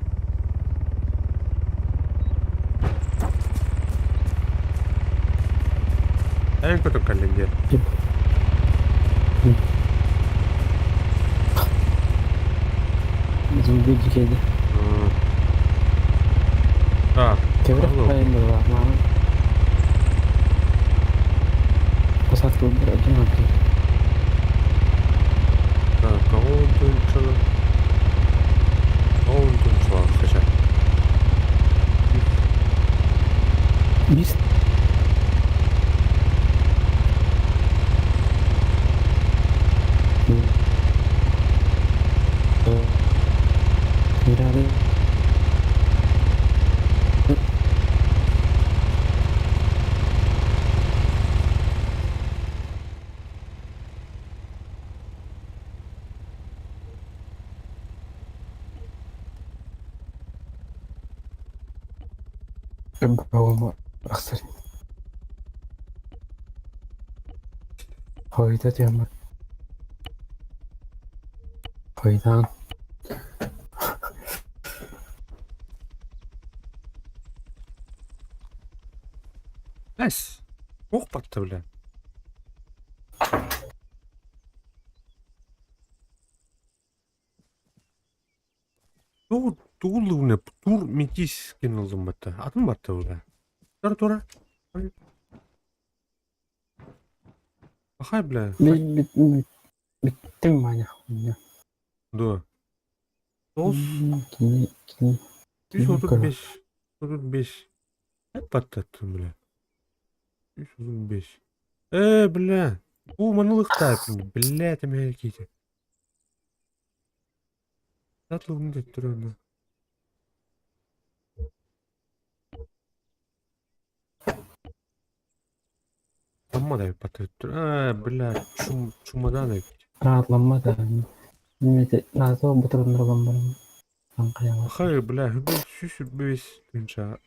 Эн көтөн кэллиҥ диэн. Зомби дикеди. Так, Кэбирэх алло. байым была, мама. Посадка выбора один один. Так, 90 тыһыынча. 90 тыһыынчалаах хача. Бис. Мирады. Баума ахсар. Хойда тема. Хойдан. Эс. Ох батта бля. Тугу тугу лыгына тур метис кинулдум батта. Атын батта бля. Тура тура. Ахай бля. Биттим маня хуйня. Да. Тоғыз Кини кини. 335. 35. Hep patlattım бля. 335. Бля. Бу манылык бля, там какие-то. Татлыгын деп турады. Амма да patlattı. Бля, чум чумадан да. Rahatlanma da. Nimete nazo buturundur барым. Анкаяла. Хай, бля, 305 тынча.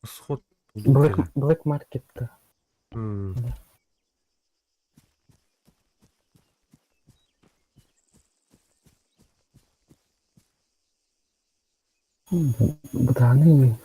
Сход. Black Black Market'та. Да. Бутаны.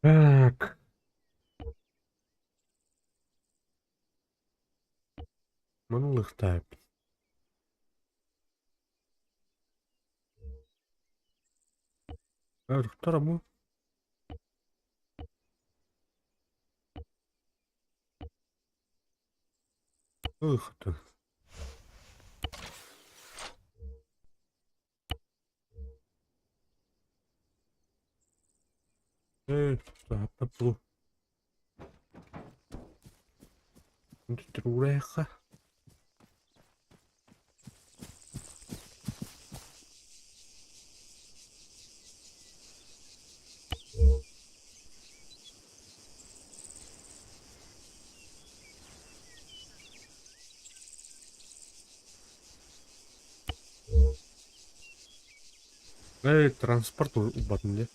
Так. Манылык тайп. Доктора бу. Выход. Э, таппу. Туреха. Транспорт убатын де.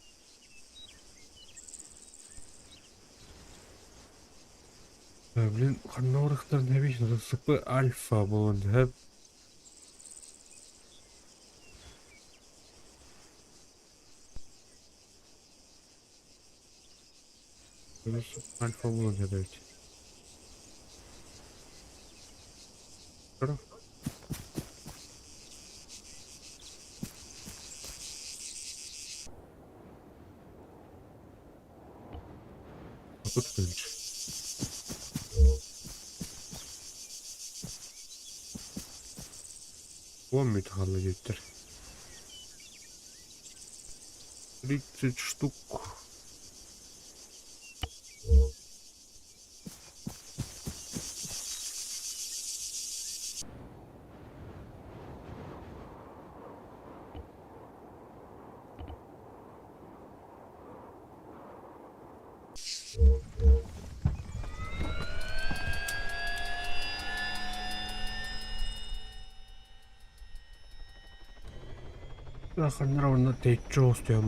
Блин, ханнорыхтар не вечно, СП Альфа был, да? Альфа был, да, ведь. Хорошо. А тут ключ. Помнит холодитель. 30 штук. Ханнара уонна тэйиччи оҕустуйан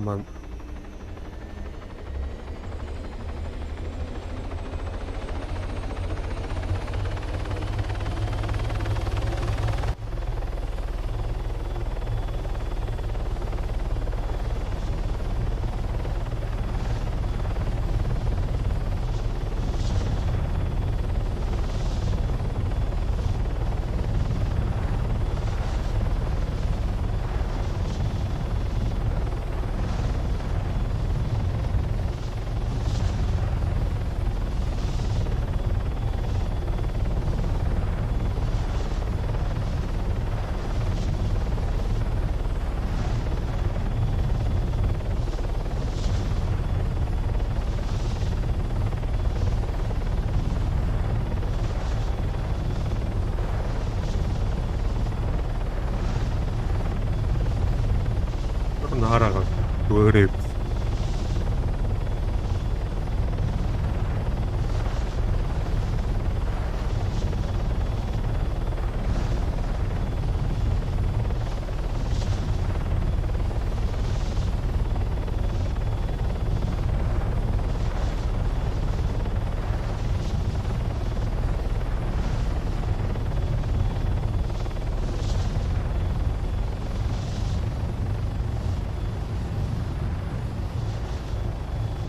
Наһараҕа тугу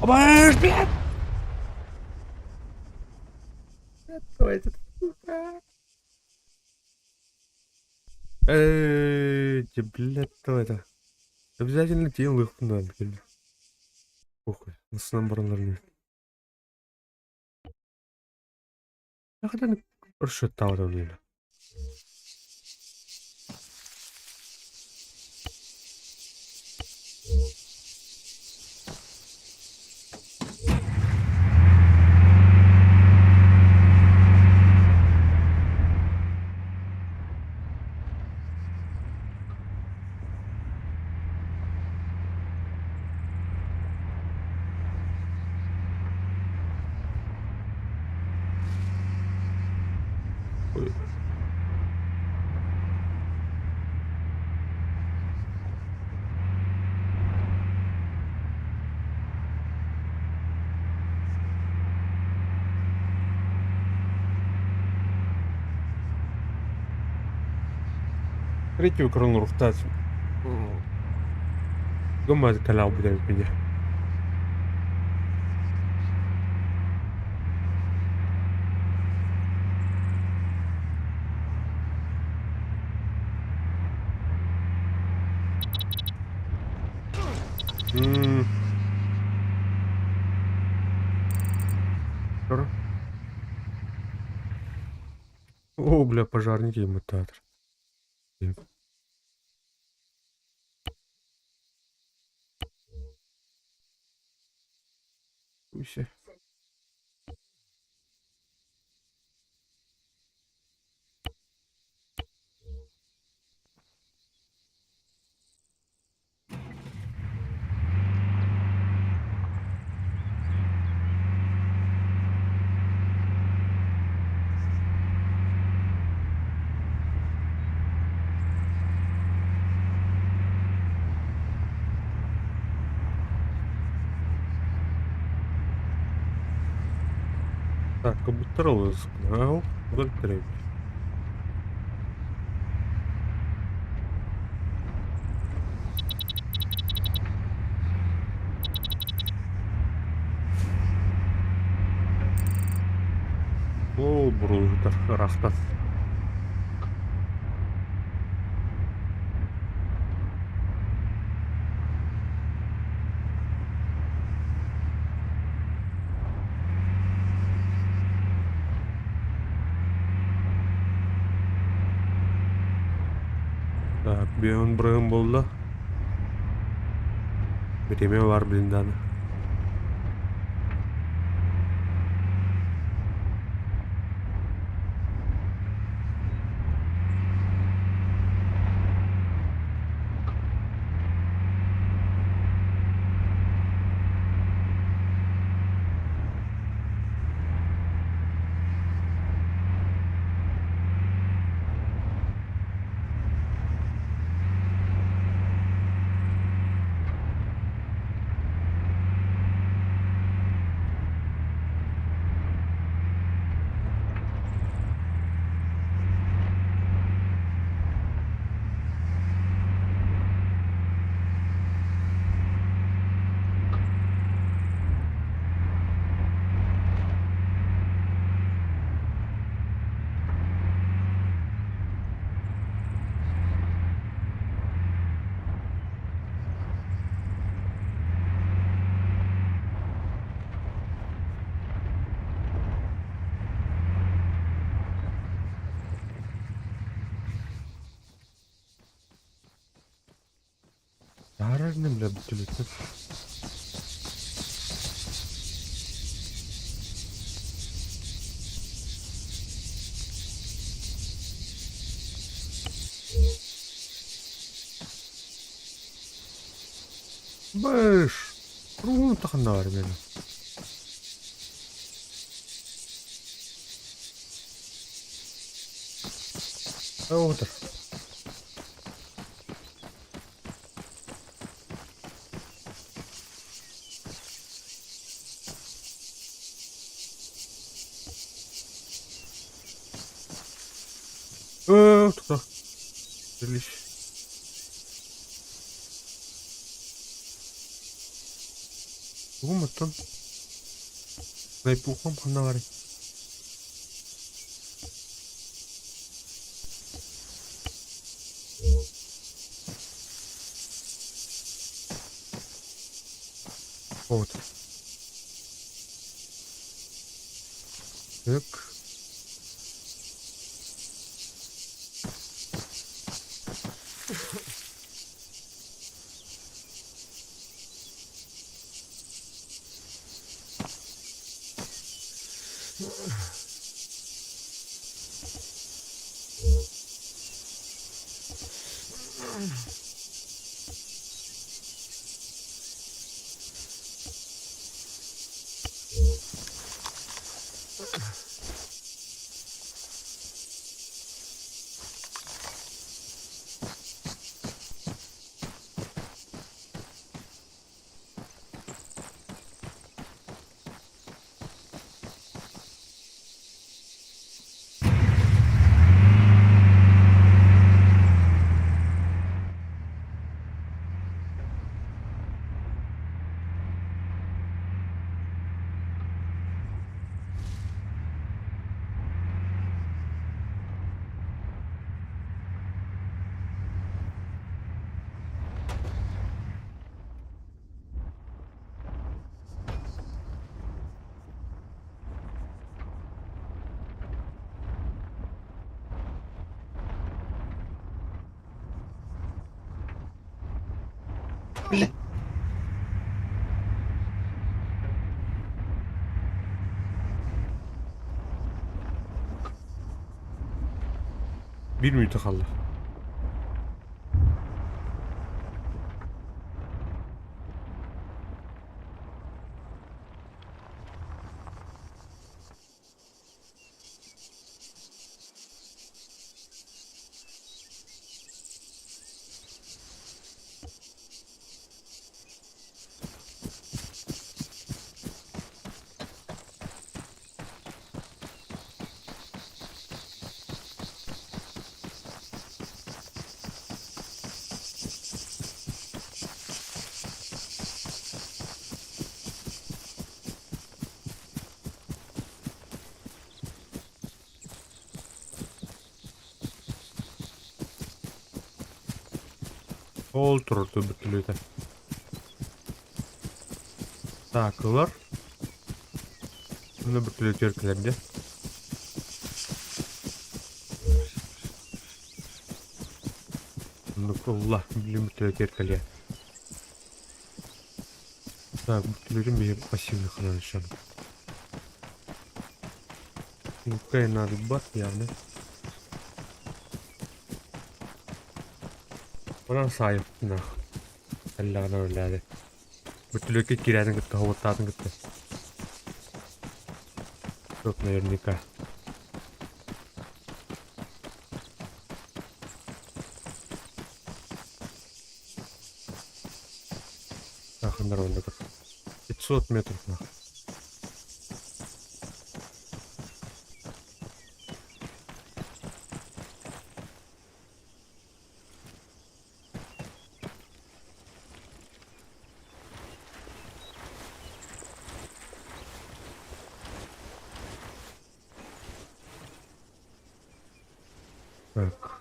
Абаш, блядь! Эй, блядь, кто это? Обязательно тело их надо. Похуй, на баранларны. Хотя Расшатал там. Третью крону рухтать. Гомад канал будет меня. О, бля, пожарники имитатор. Уся. Так, как будто знал, вдоль. О, брудер, рахта. Так, бион брым болды. Время бар блинданы. Таһаарар иним бля бүтүлүттэн. Быш! Руун тахыннар мені. Отыр. Тута. Билиш. Тугум оттон? Найпухам ханна барый? Вот. Так. Биир мүнүүтэ хаалла. Ол турурду бүтүлүтэ. Так, ылар. Мына бүтүлүтүөр кэлэрде. Оннук ылла, билим бүтүлүтүөр кэлиэ. Так, бүтүлүтүн биһи пассивный ханан ишен. Лукай надо бат явно. Онон саайыппын эллэҕинэ үллээди. Бүтүлүккэ киирээтин кытта хоботтаатын кытта. Тут наверняка. Ахындар онда 500 метров нах. Так.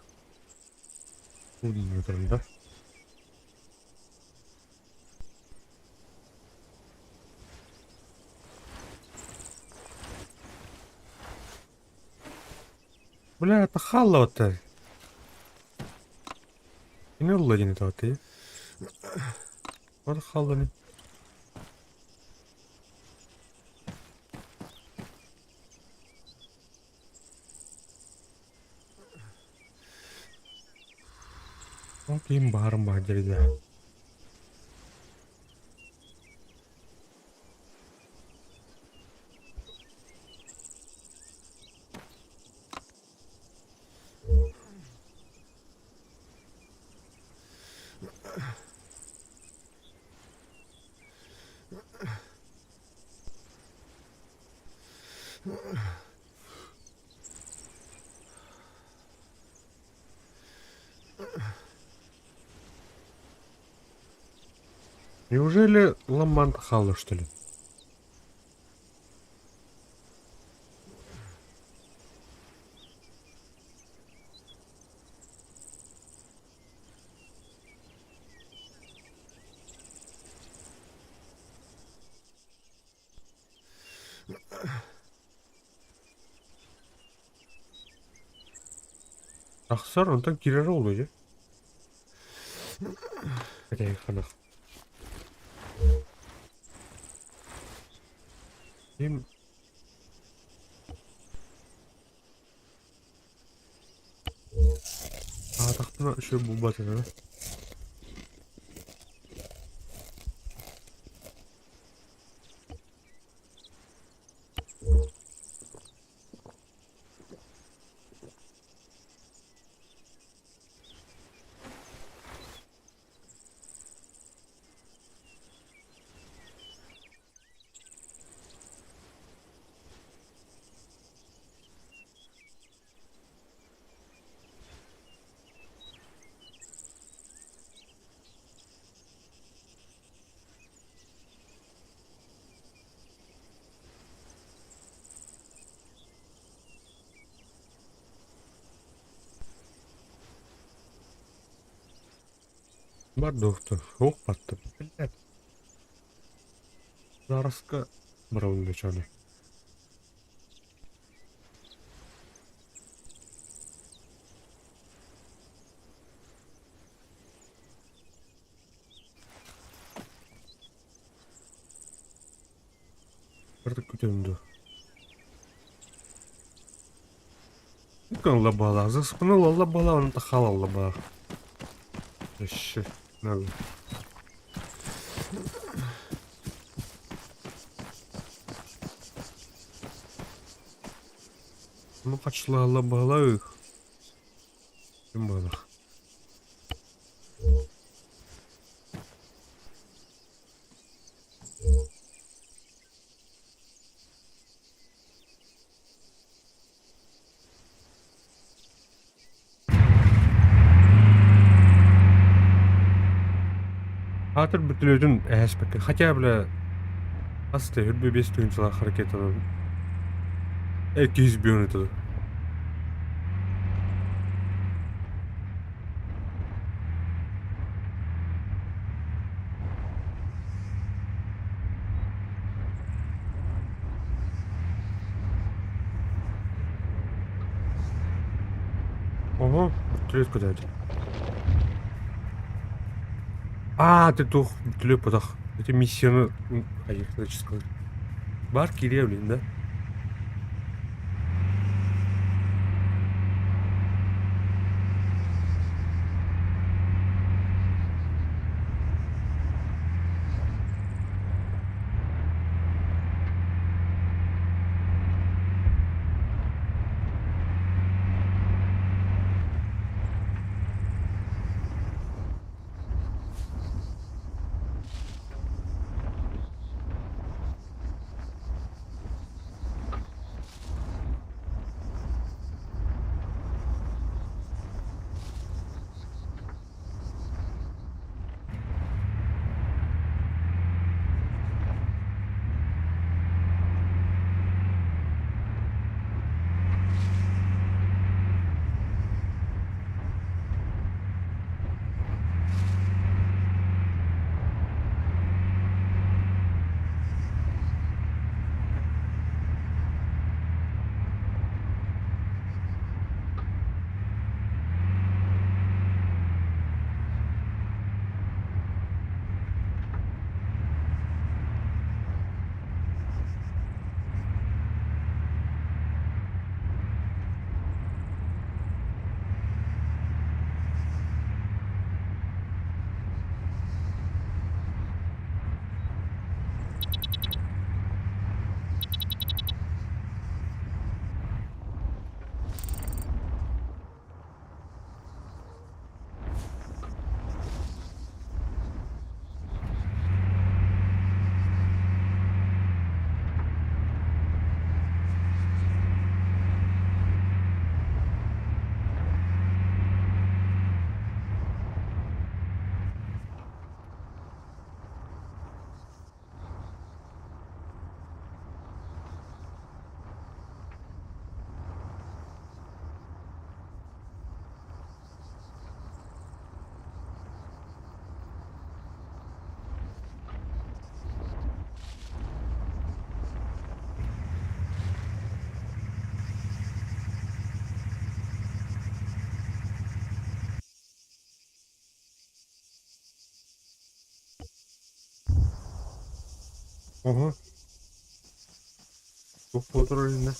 Метров, да? Бля, это халла-то. Не ылла диэн этэ. Бар хааллын. Ол киһим баһарым баһа дьэридэ. Неужели Ламант хаалла, что ли? Тахсар, онтон киирэр ол дьэ. Ханах. Им Аатахпына үчүгэй буолбат этэ. Бар доктор, ох баттым. Блядь. Зараска барабын. Artık күтемін дөө. Алла бала, заспыныл алла бала, оны тахал алла бала. Вообще, надо. Ну, хачла алла бала их. Ким бала. Аатыр бүтүлөтүн эһэспэккэ. Хотя, бля, аста үрбү бес тыһыынчалаах ракетанан 200 этэ. Ого, бүтүлөт көтөөтү. А, ты туох бүтүлөт потах. Эти миссияны сказать. Бар кириэ блин, да? Ага. Туох турар иннэ?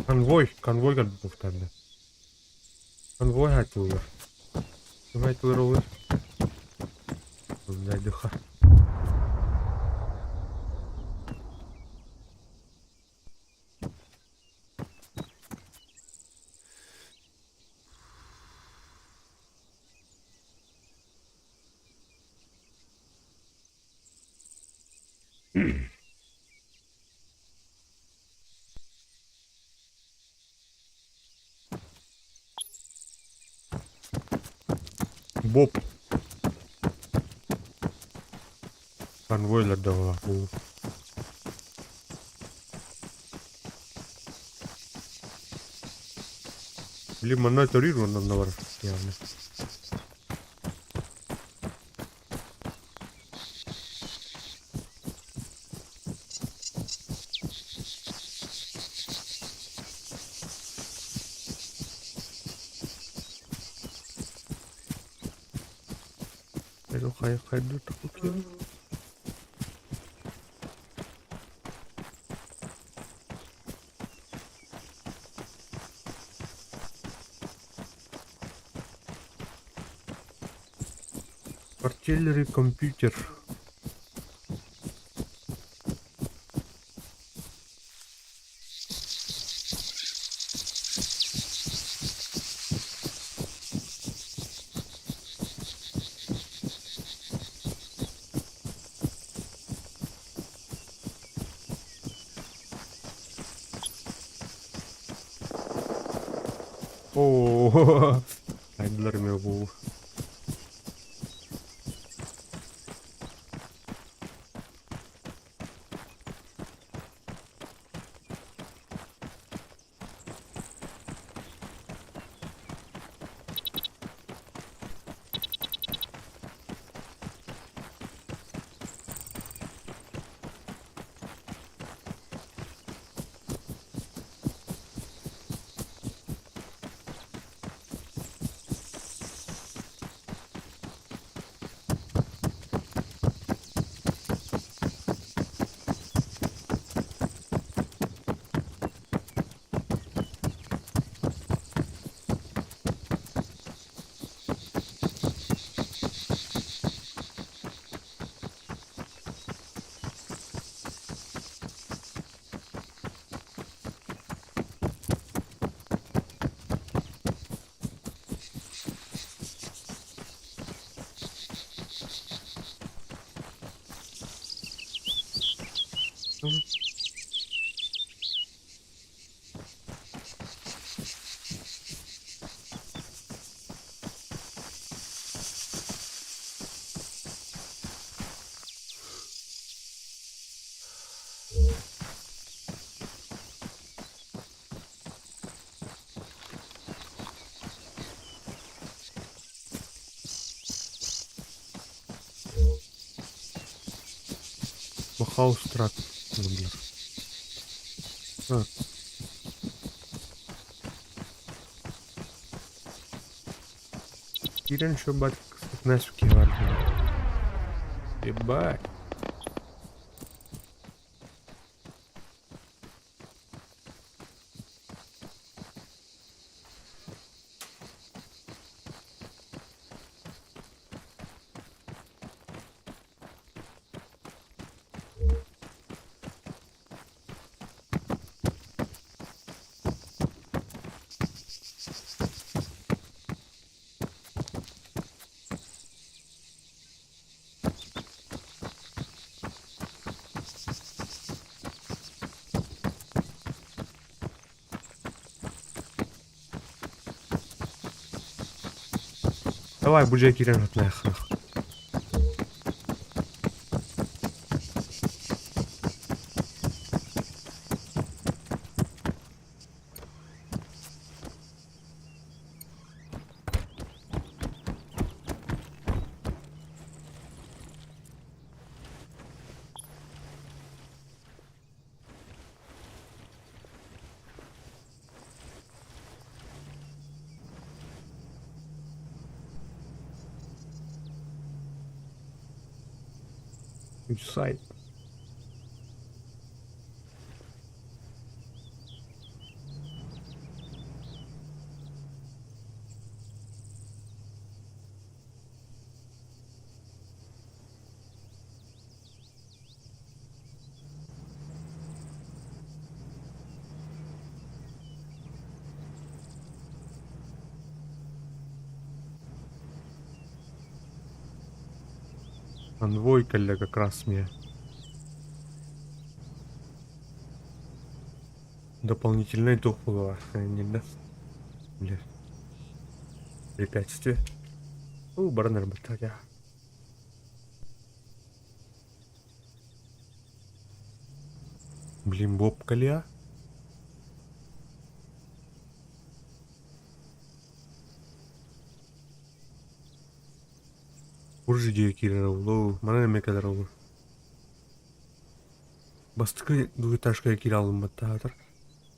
Конвой, конвой кэлбит. Конвой хатылар. Ким хатылар ол? Найдыха. Боб. Конвойлар да. Блин, манна төрүүр оннан бар явно. Хайду хайду такой. Артиллери компьютер. О, хайдылар ме бу. Хаус трак. А. Кирен еще бать насюки Ебать. Давай, бужа кирен нахуй. Сайт. Конвой коллега как раз мне. Дополнительный дух была, не да? Бля. Препятствие. У, барнер батаря. Блин, Боб Калия. Буржи киирэр улуу, манан эмиэ кэлэр олор. Бастакы двухэтажка киирэ алымматтаатар.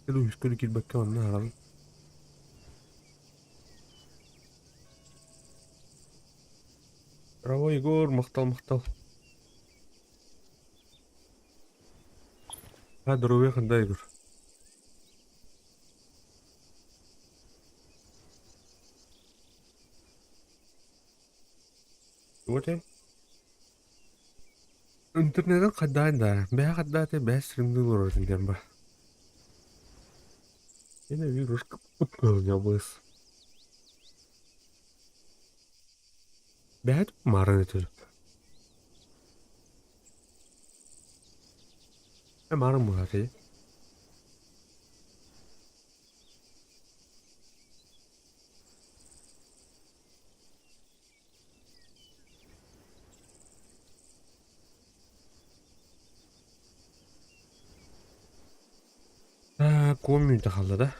Үһүскэ киирбэккэ манна аһаран. Браво, Егор, махтал, махтал. А, здоровье ханда, Егор. Вот Интернеттен хаддаан да, бэйэ хаддаата бэйэ стримныы олорор диэн ба. Я вижу, нябыс. Бэйэ марын этэр. Марын буолар. Коммун хаалла да.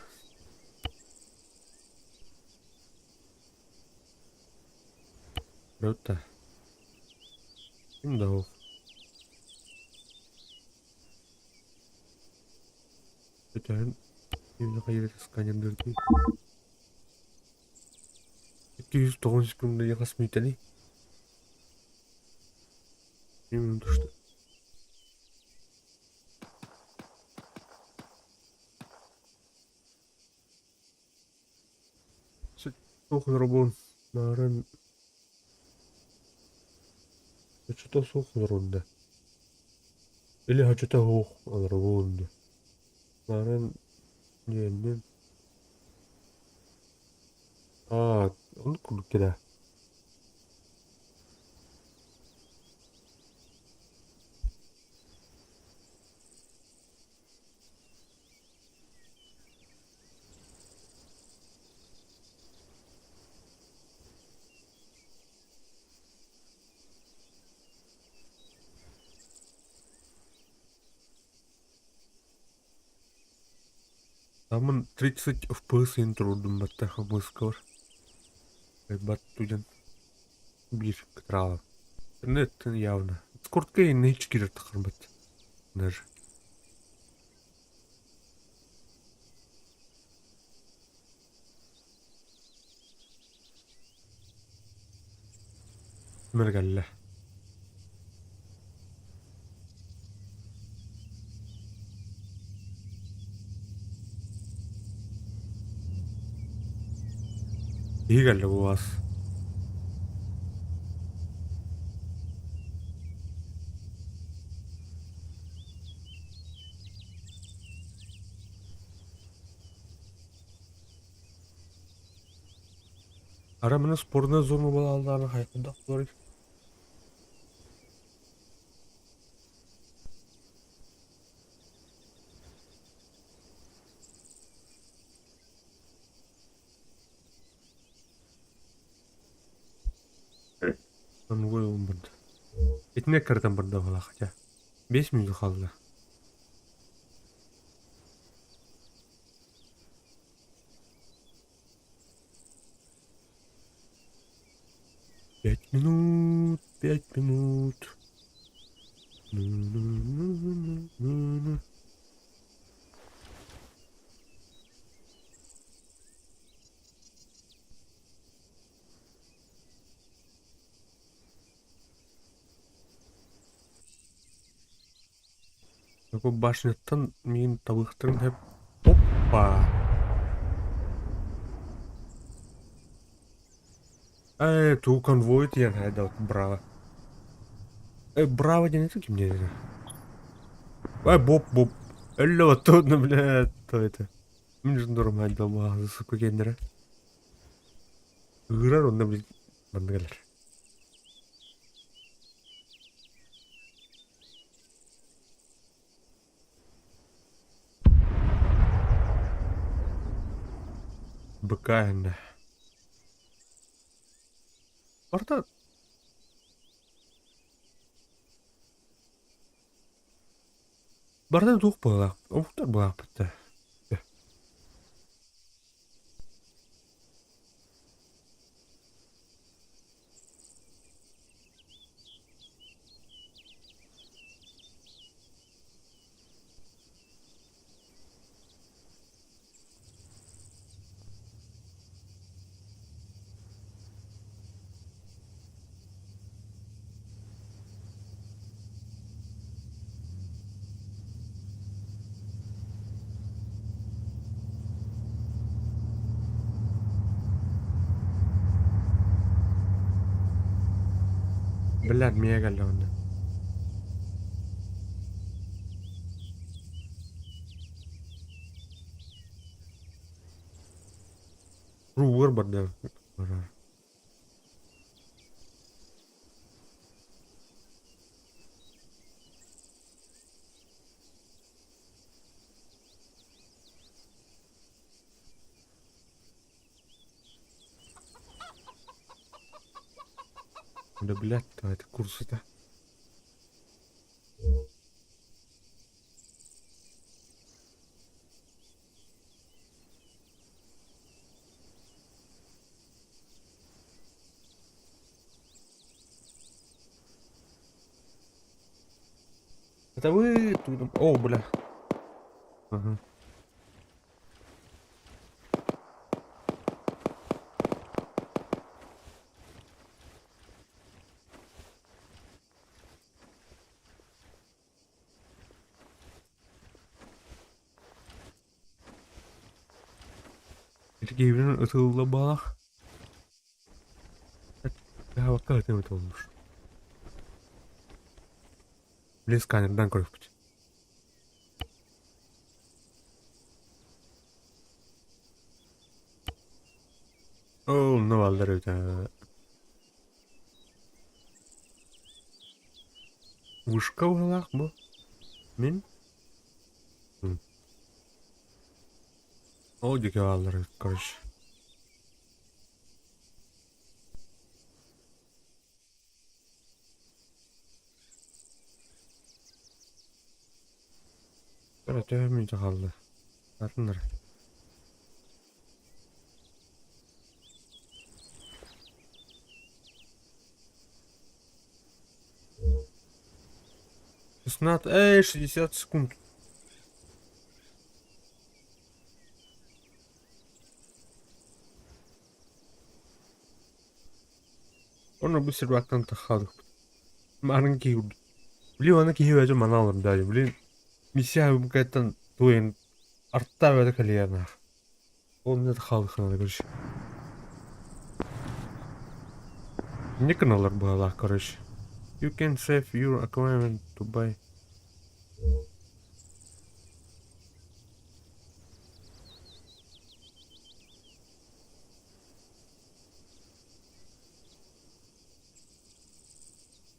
Ротта. Ким да ол. Өтөһүн кимне хайыр сканердерди. 209 секунда яхас мүнүүтэний. Минут что. Суох робун марын Что суох рунда. Или хочу того робун. Марын не не. А, он куда? Там 30 FPS интрудум баттаха выскор. Бат туден. Бир ктрала. Интернет явно. Скортка и нечки кирер тахарбат. Даже. Мергалла. Игалла буас. Ара мына спорная зона балаларына хайкында бар. Конвой он барды. Итне картан барды бала хотя. 5 минут қалды. 5 минут, 5 минут. Ну-ну-ну-ну-ну. Бу башняттан миин табыахтарын сөп. Оппа! Ээ, туу конвой диэн хайда браво. Э, браво диэн это ким диэн? Ай, боп боп. Өллө оттон, блядь, то это. Мин жындырым хайда баҕа сука кендere. Ыырар онно блин манна кэлэр. Быкаһынна. Барыта барыта туох быһыылаах, омуктар быһаахпыт да. Блядь, миэ кэллэ онно. Ругар барда. Барар. Да, блядь, это курсы-то. Это вы тут... О, бля. Ага. Ити ытылла балах. Бакка өтөмөт olmuş. Блин, сканердан көрүппүт. Оо, онно бааллар эбит ээ. Вышка быһалаах бу. Мин? Ол диэки бааллар эбит, короче. Эрэ төһө мүнүүтэ хаалла? Атын эрэ. 16, эй, 60 секунд. Онно бу сервактан тахалыхпыт. Марын киһи Блин, аны киһи бэйэтин манан олордо Блин, миссия букеттан туйун артта бэйэтэ кэлиэн Ол не хаалыхына короче. Не гыналар быһалаах, короче. You can save your equipment to buy.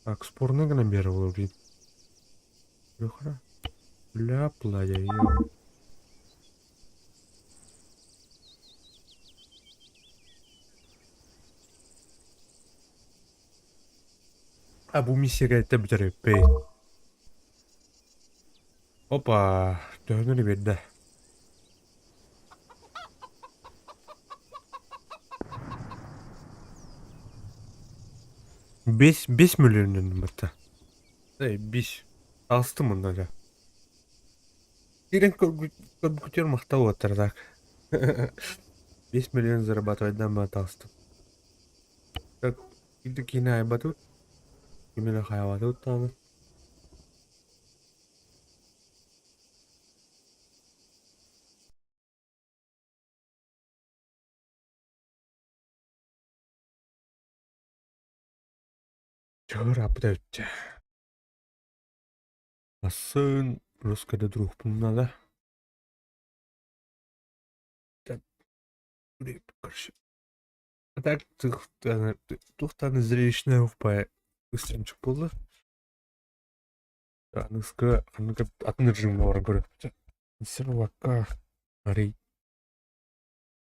Так, спорный гынан биэрэ буолар блин. Бля, пладя, ё. А бу миссияга этэ бүтэриппий. Опа, төһөнү биэрдэ. Бес, бес миллионнан батта. Эй, бис. Алыстым онно да. Кирен көрбүтүөр махтал уоттар так. 5 миллион зарабатывать таалыстым. Так, иди киинэ айбатыбыт. Именно хайабатыбыт даҕаны. Чыгырааппыт эбит. Асын русская друг надо. А так туохтан зрелищная упай ыстримчик буолла. Аныгыскы аныгы атын режимҥэ баран көрүөхпүт. Сервакка арый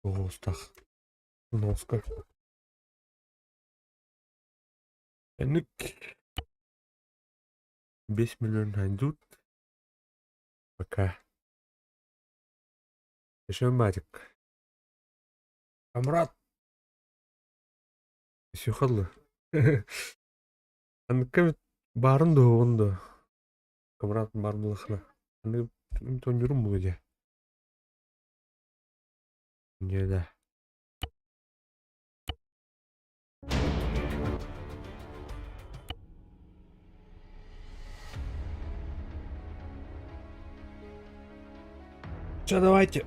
тоҕуустах носка. Энник 5 миллион найдут. Пока. Еще матик. Камрад. Еще хадлы. Аныкка баарын дуһугун дуо? Камрад баар булахына. Аны тонньурум бугу дьэ. Не да. Че, давайте.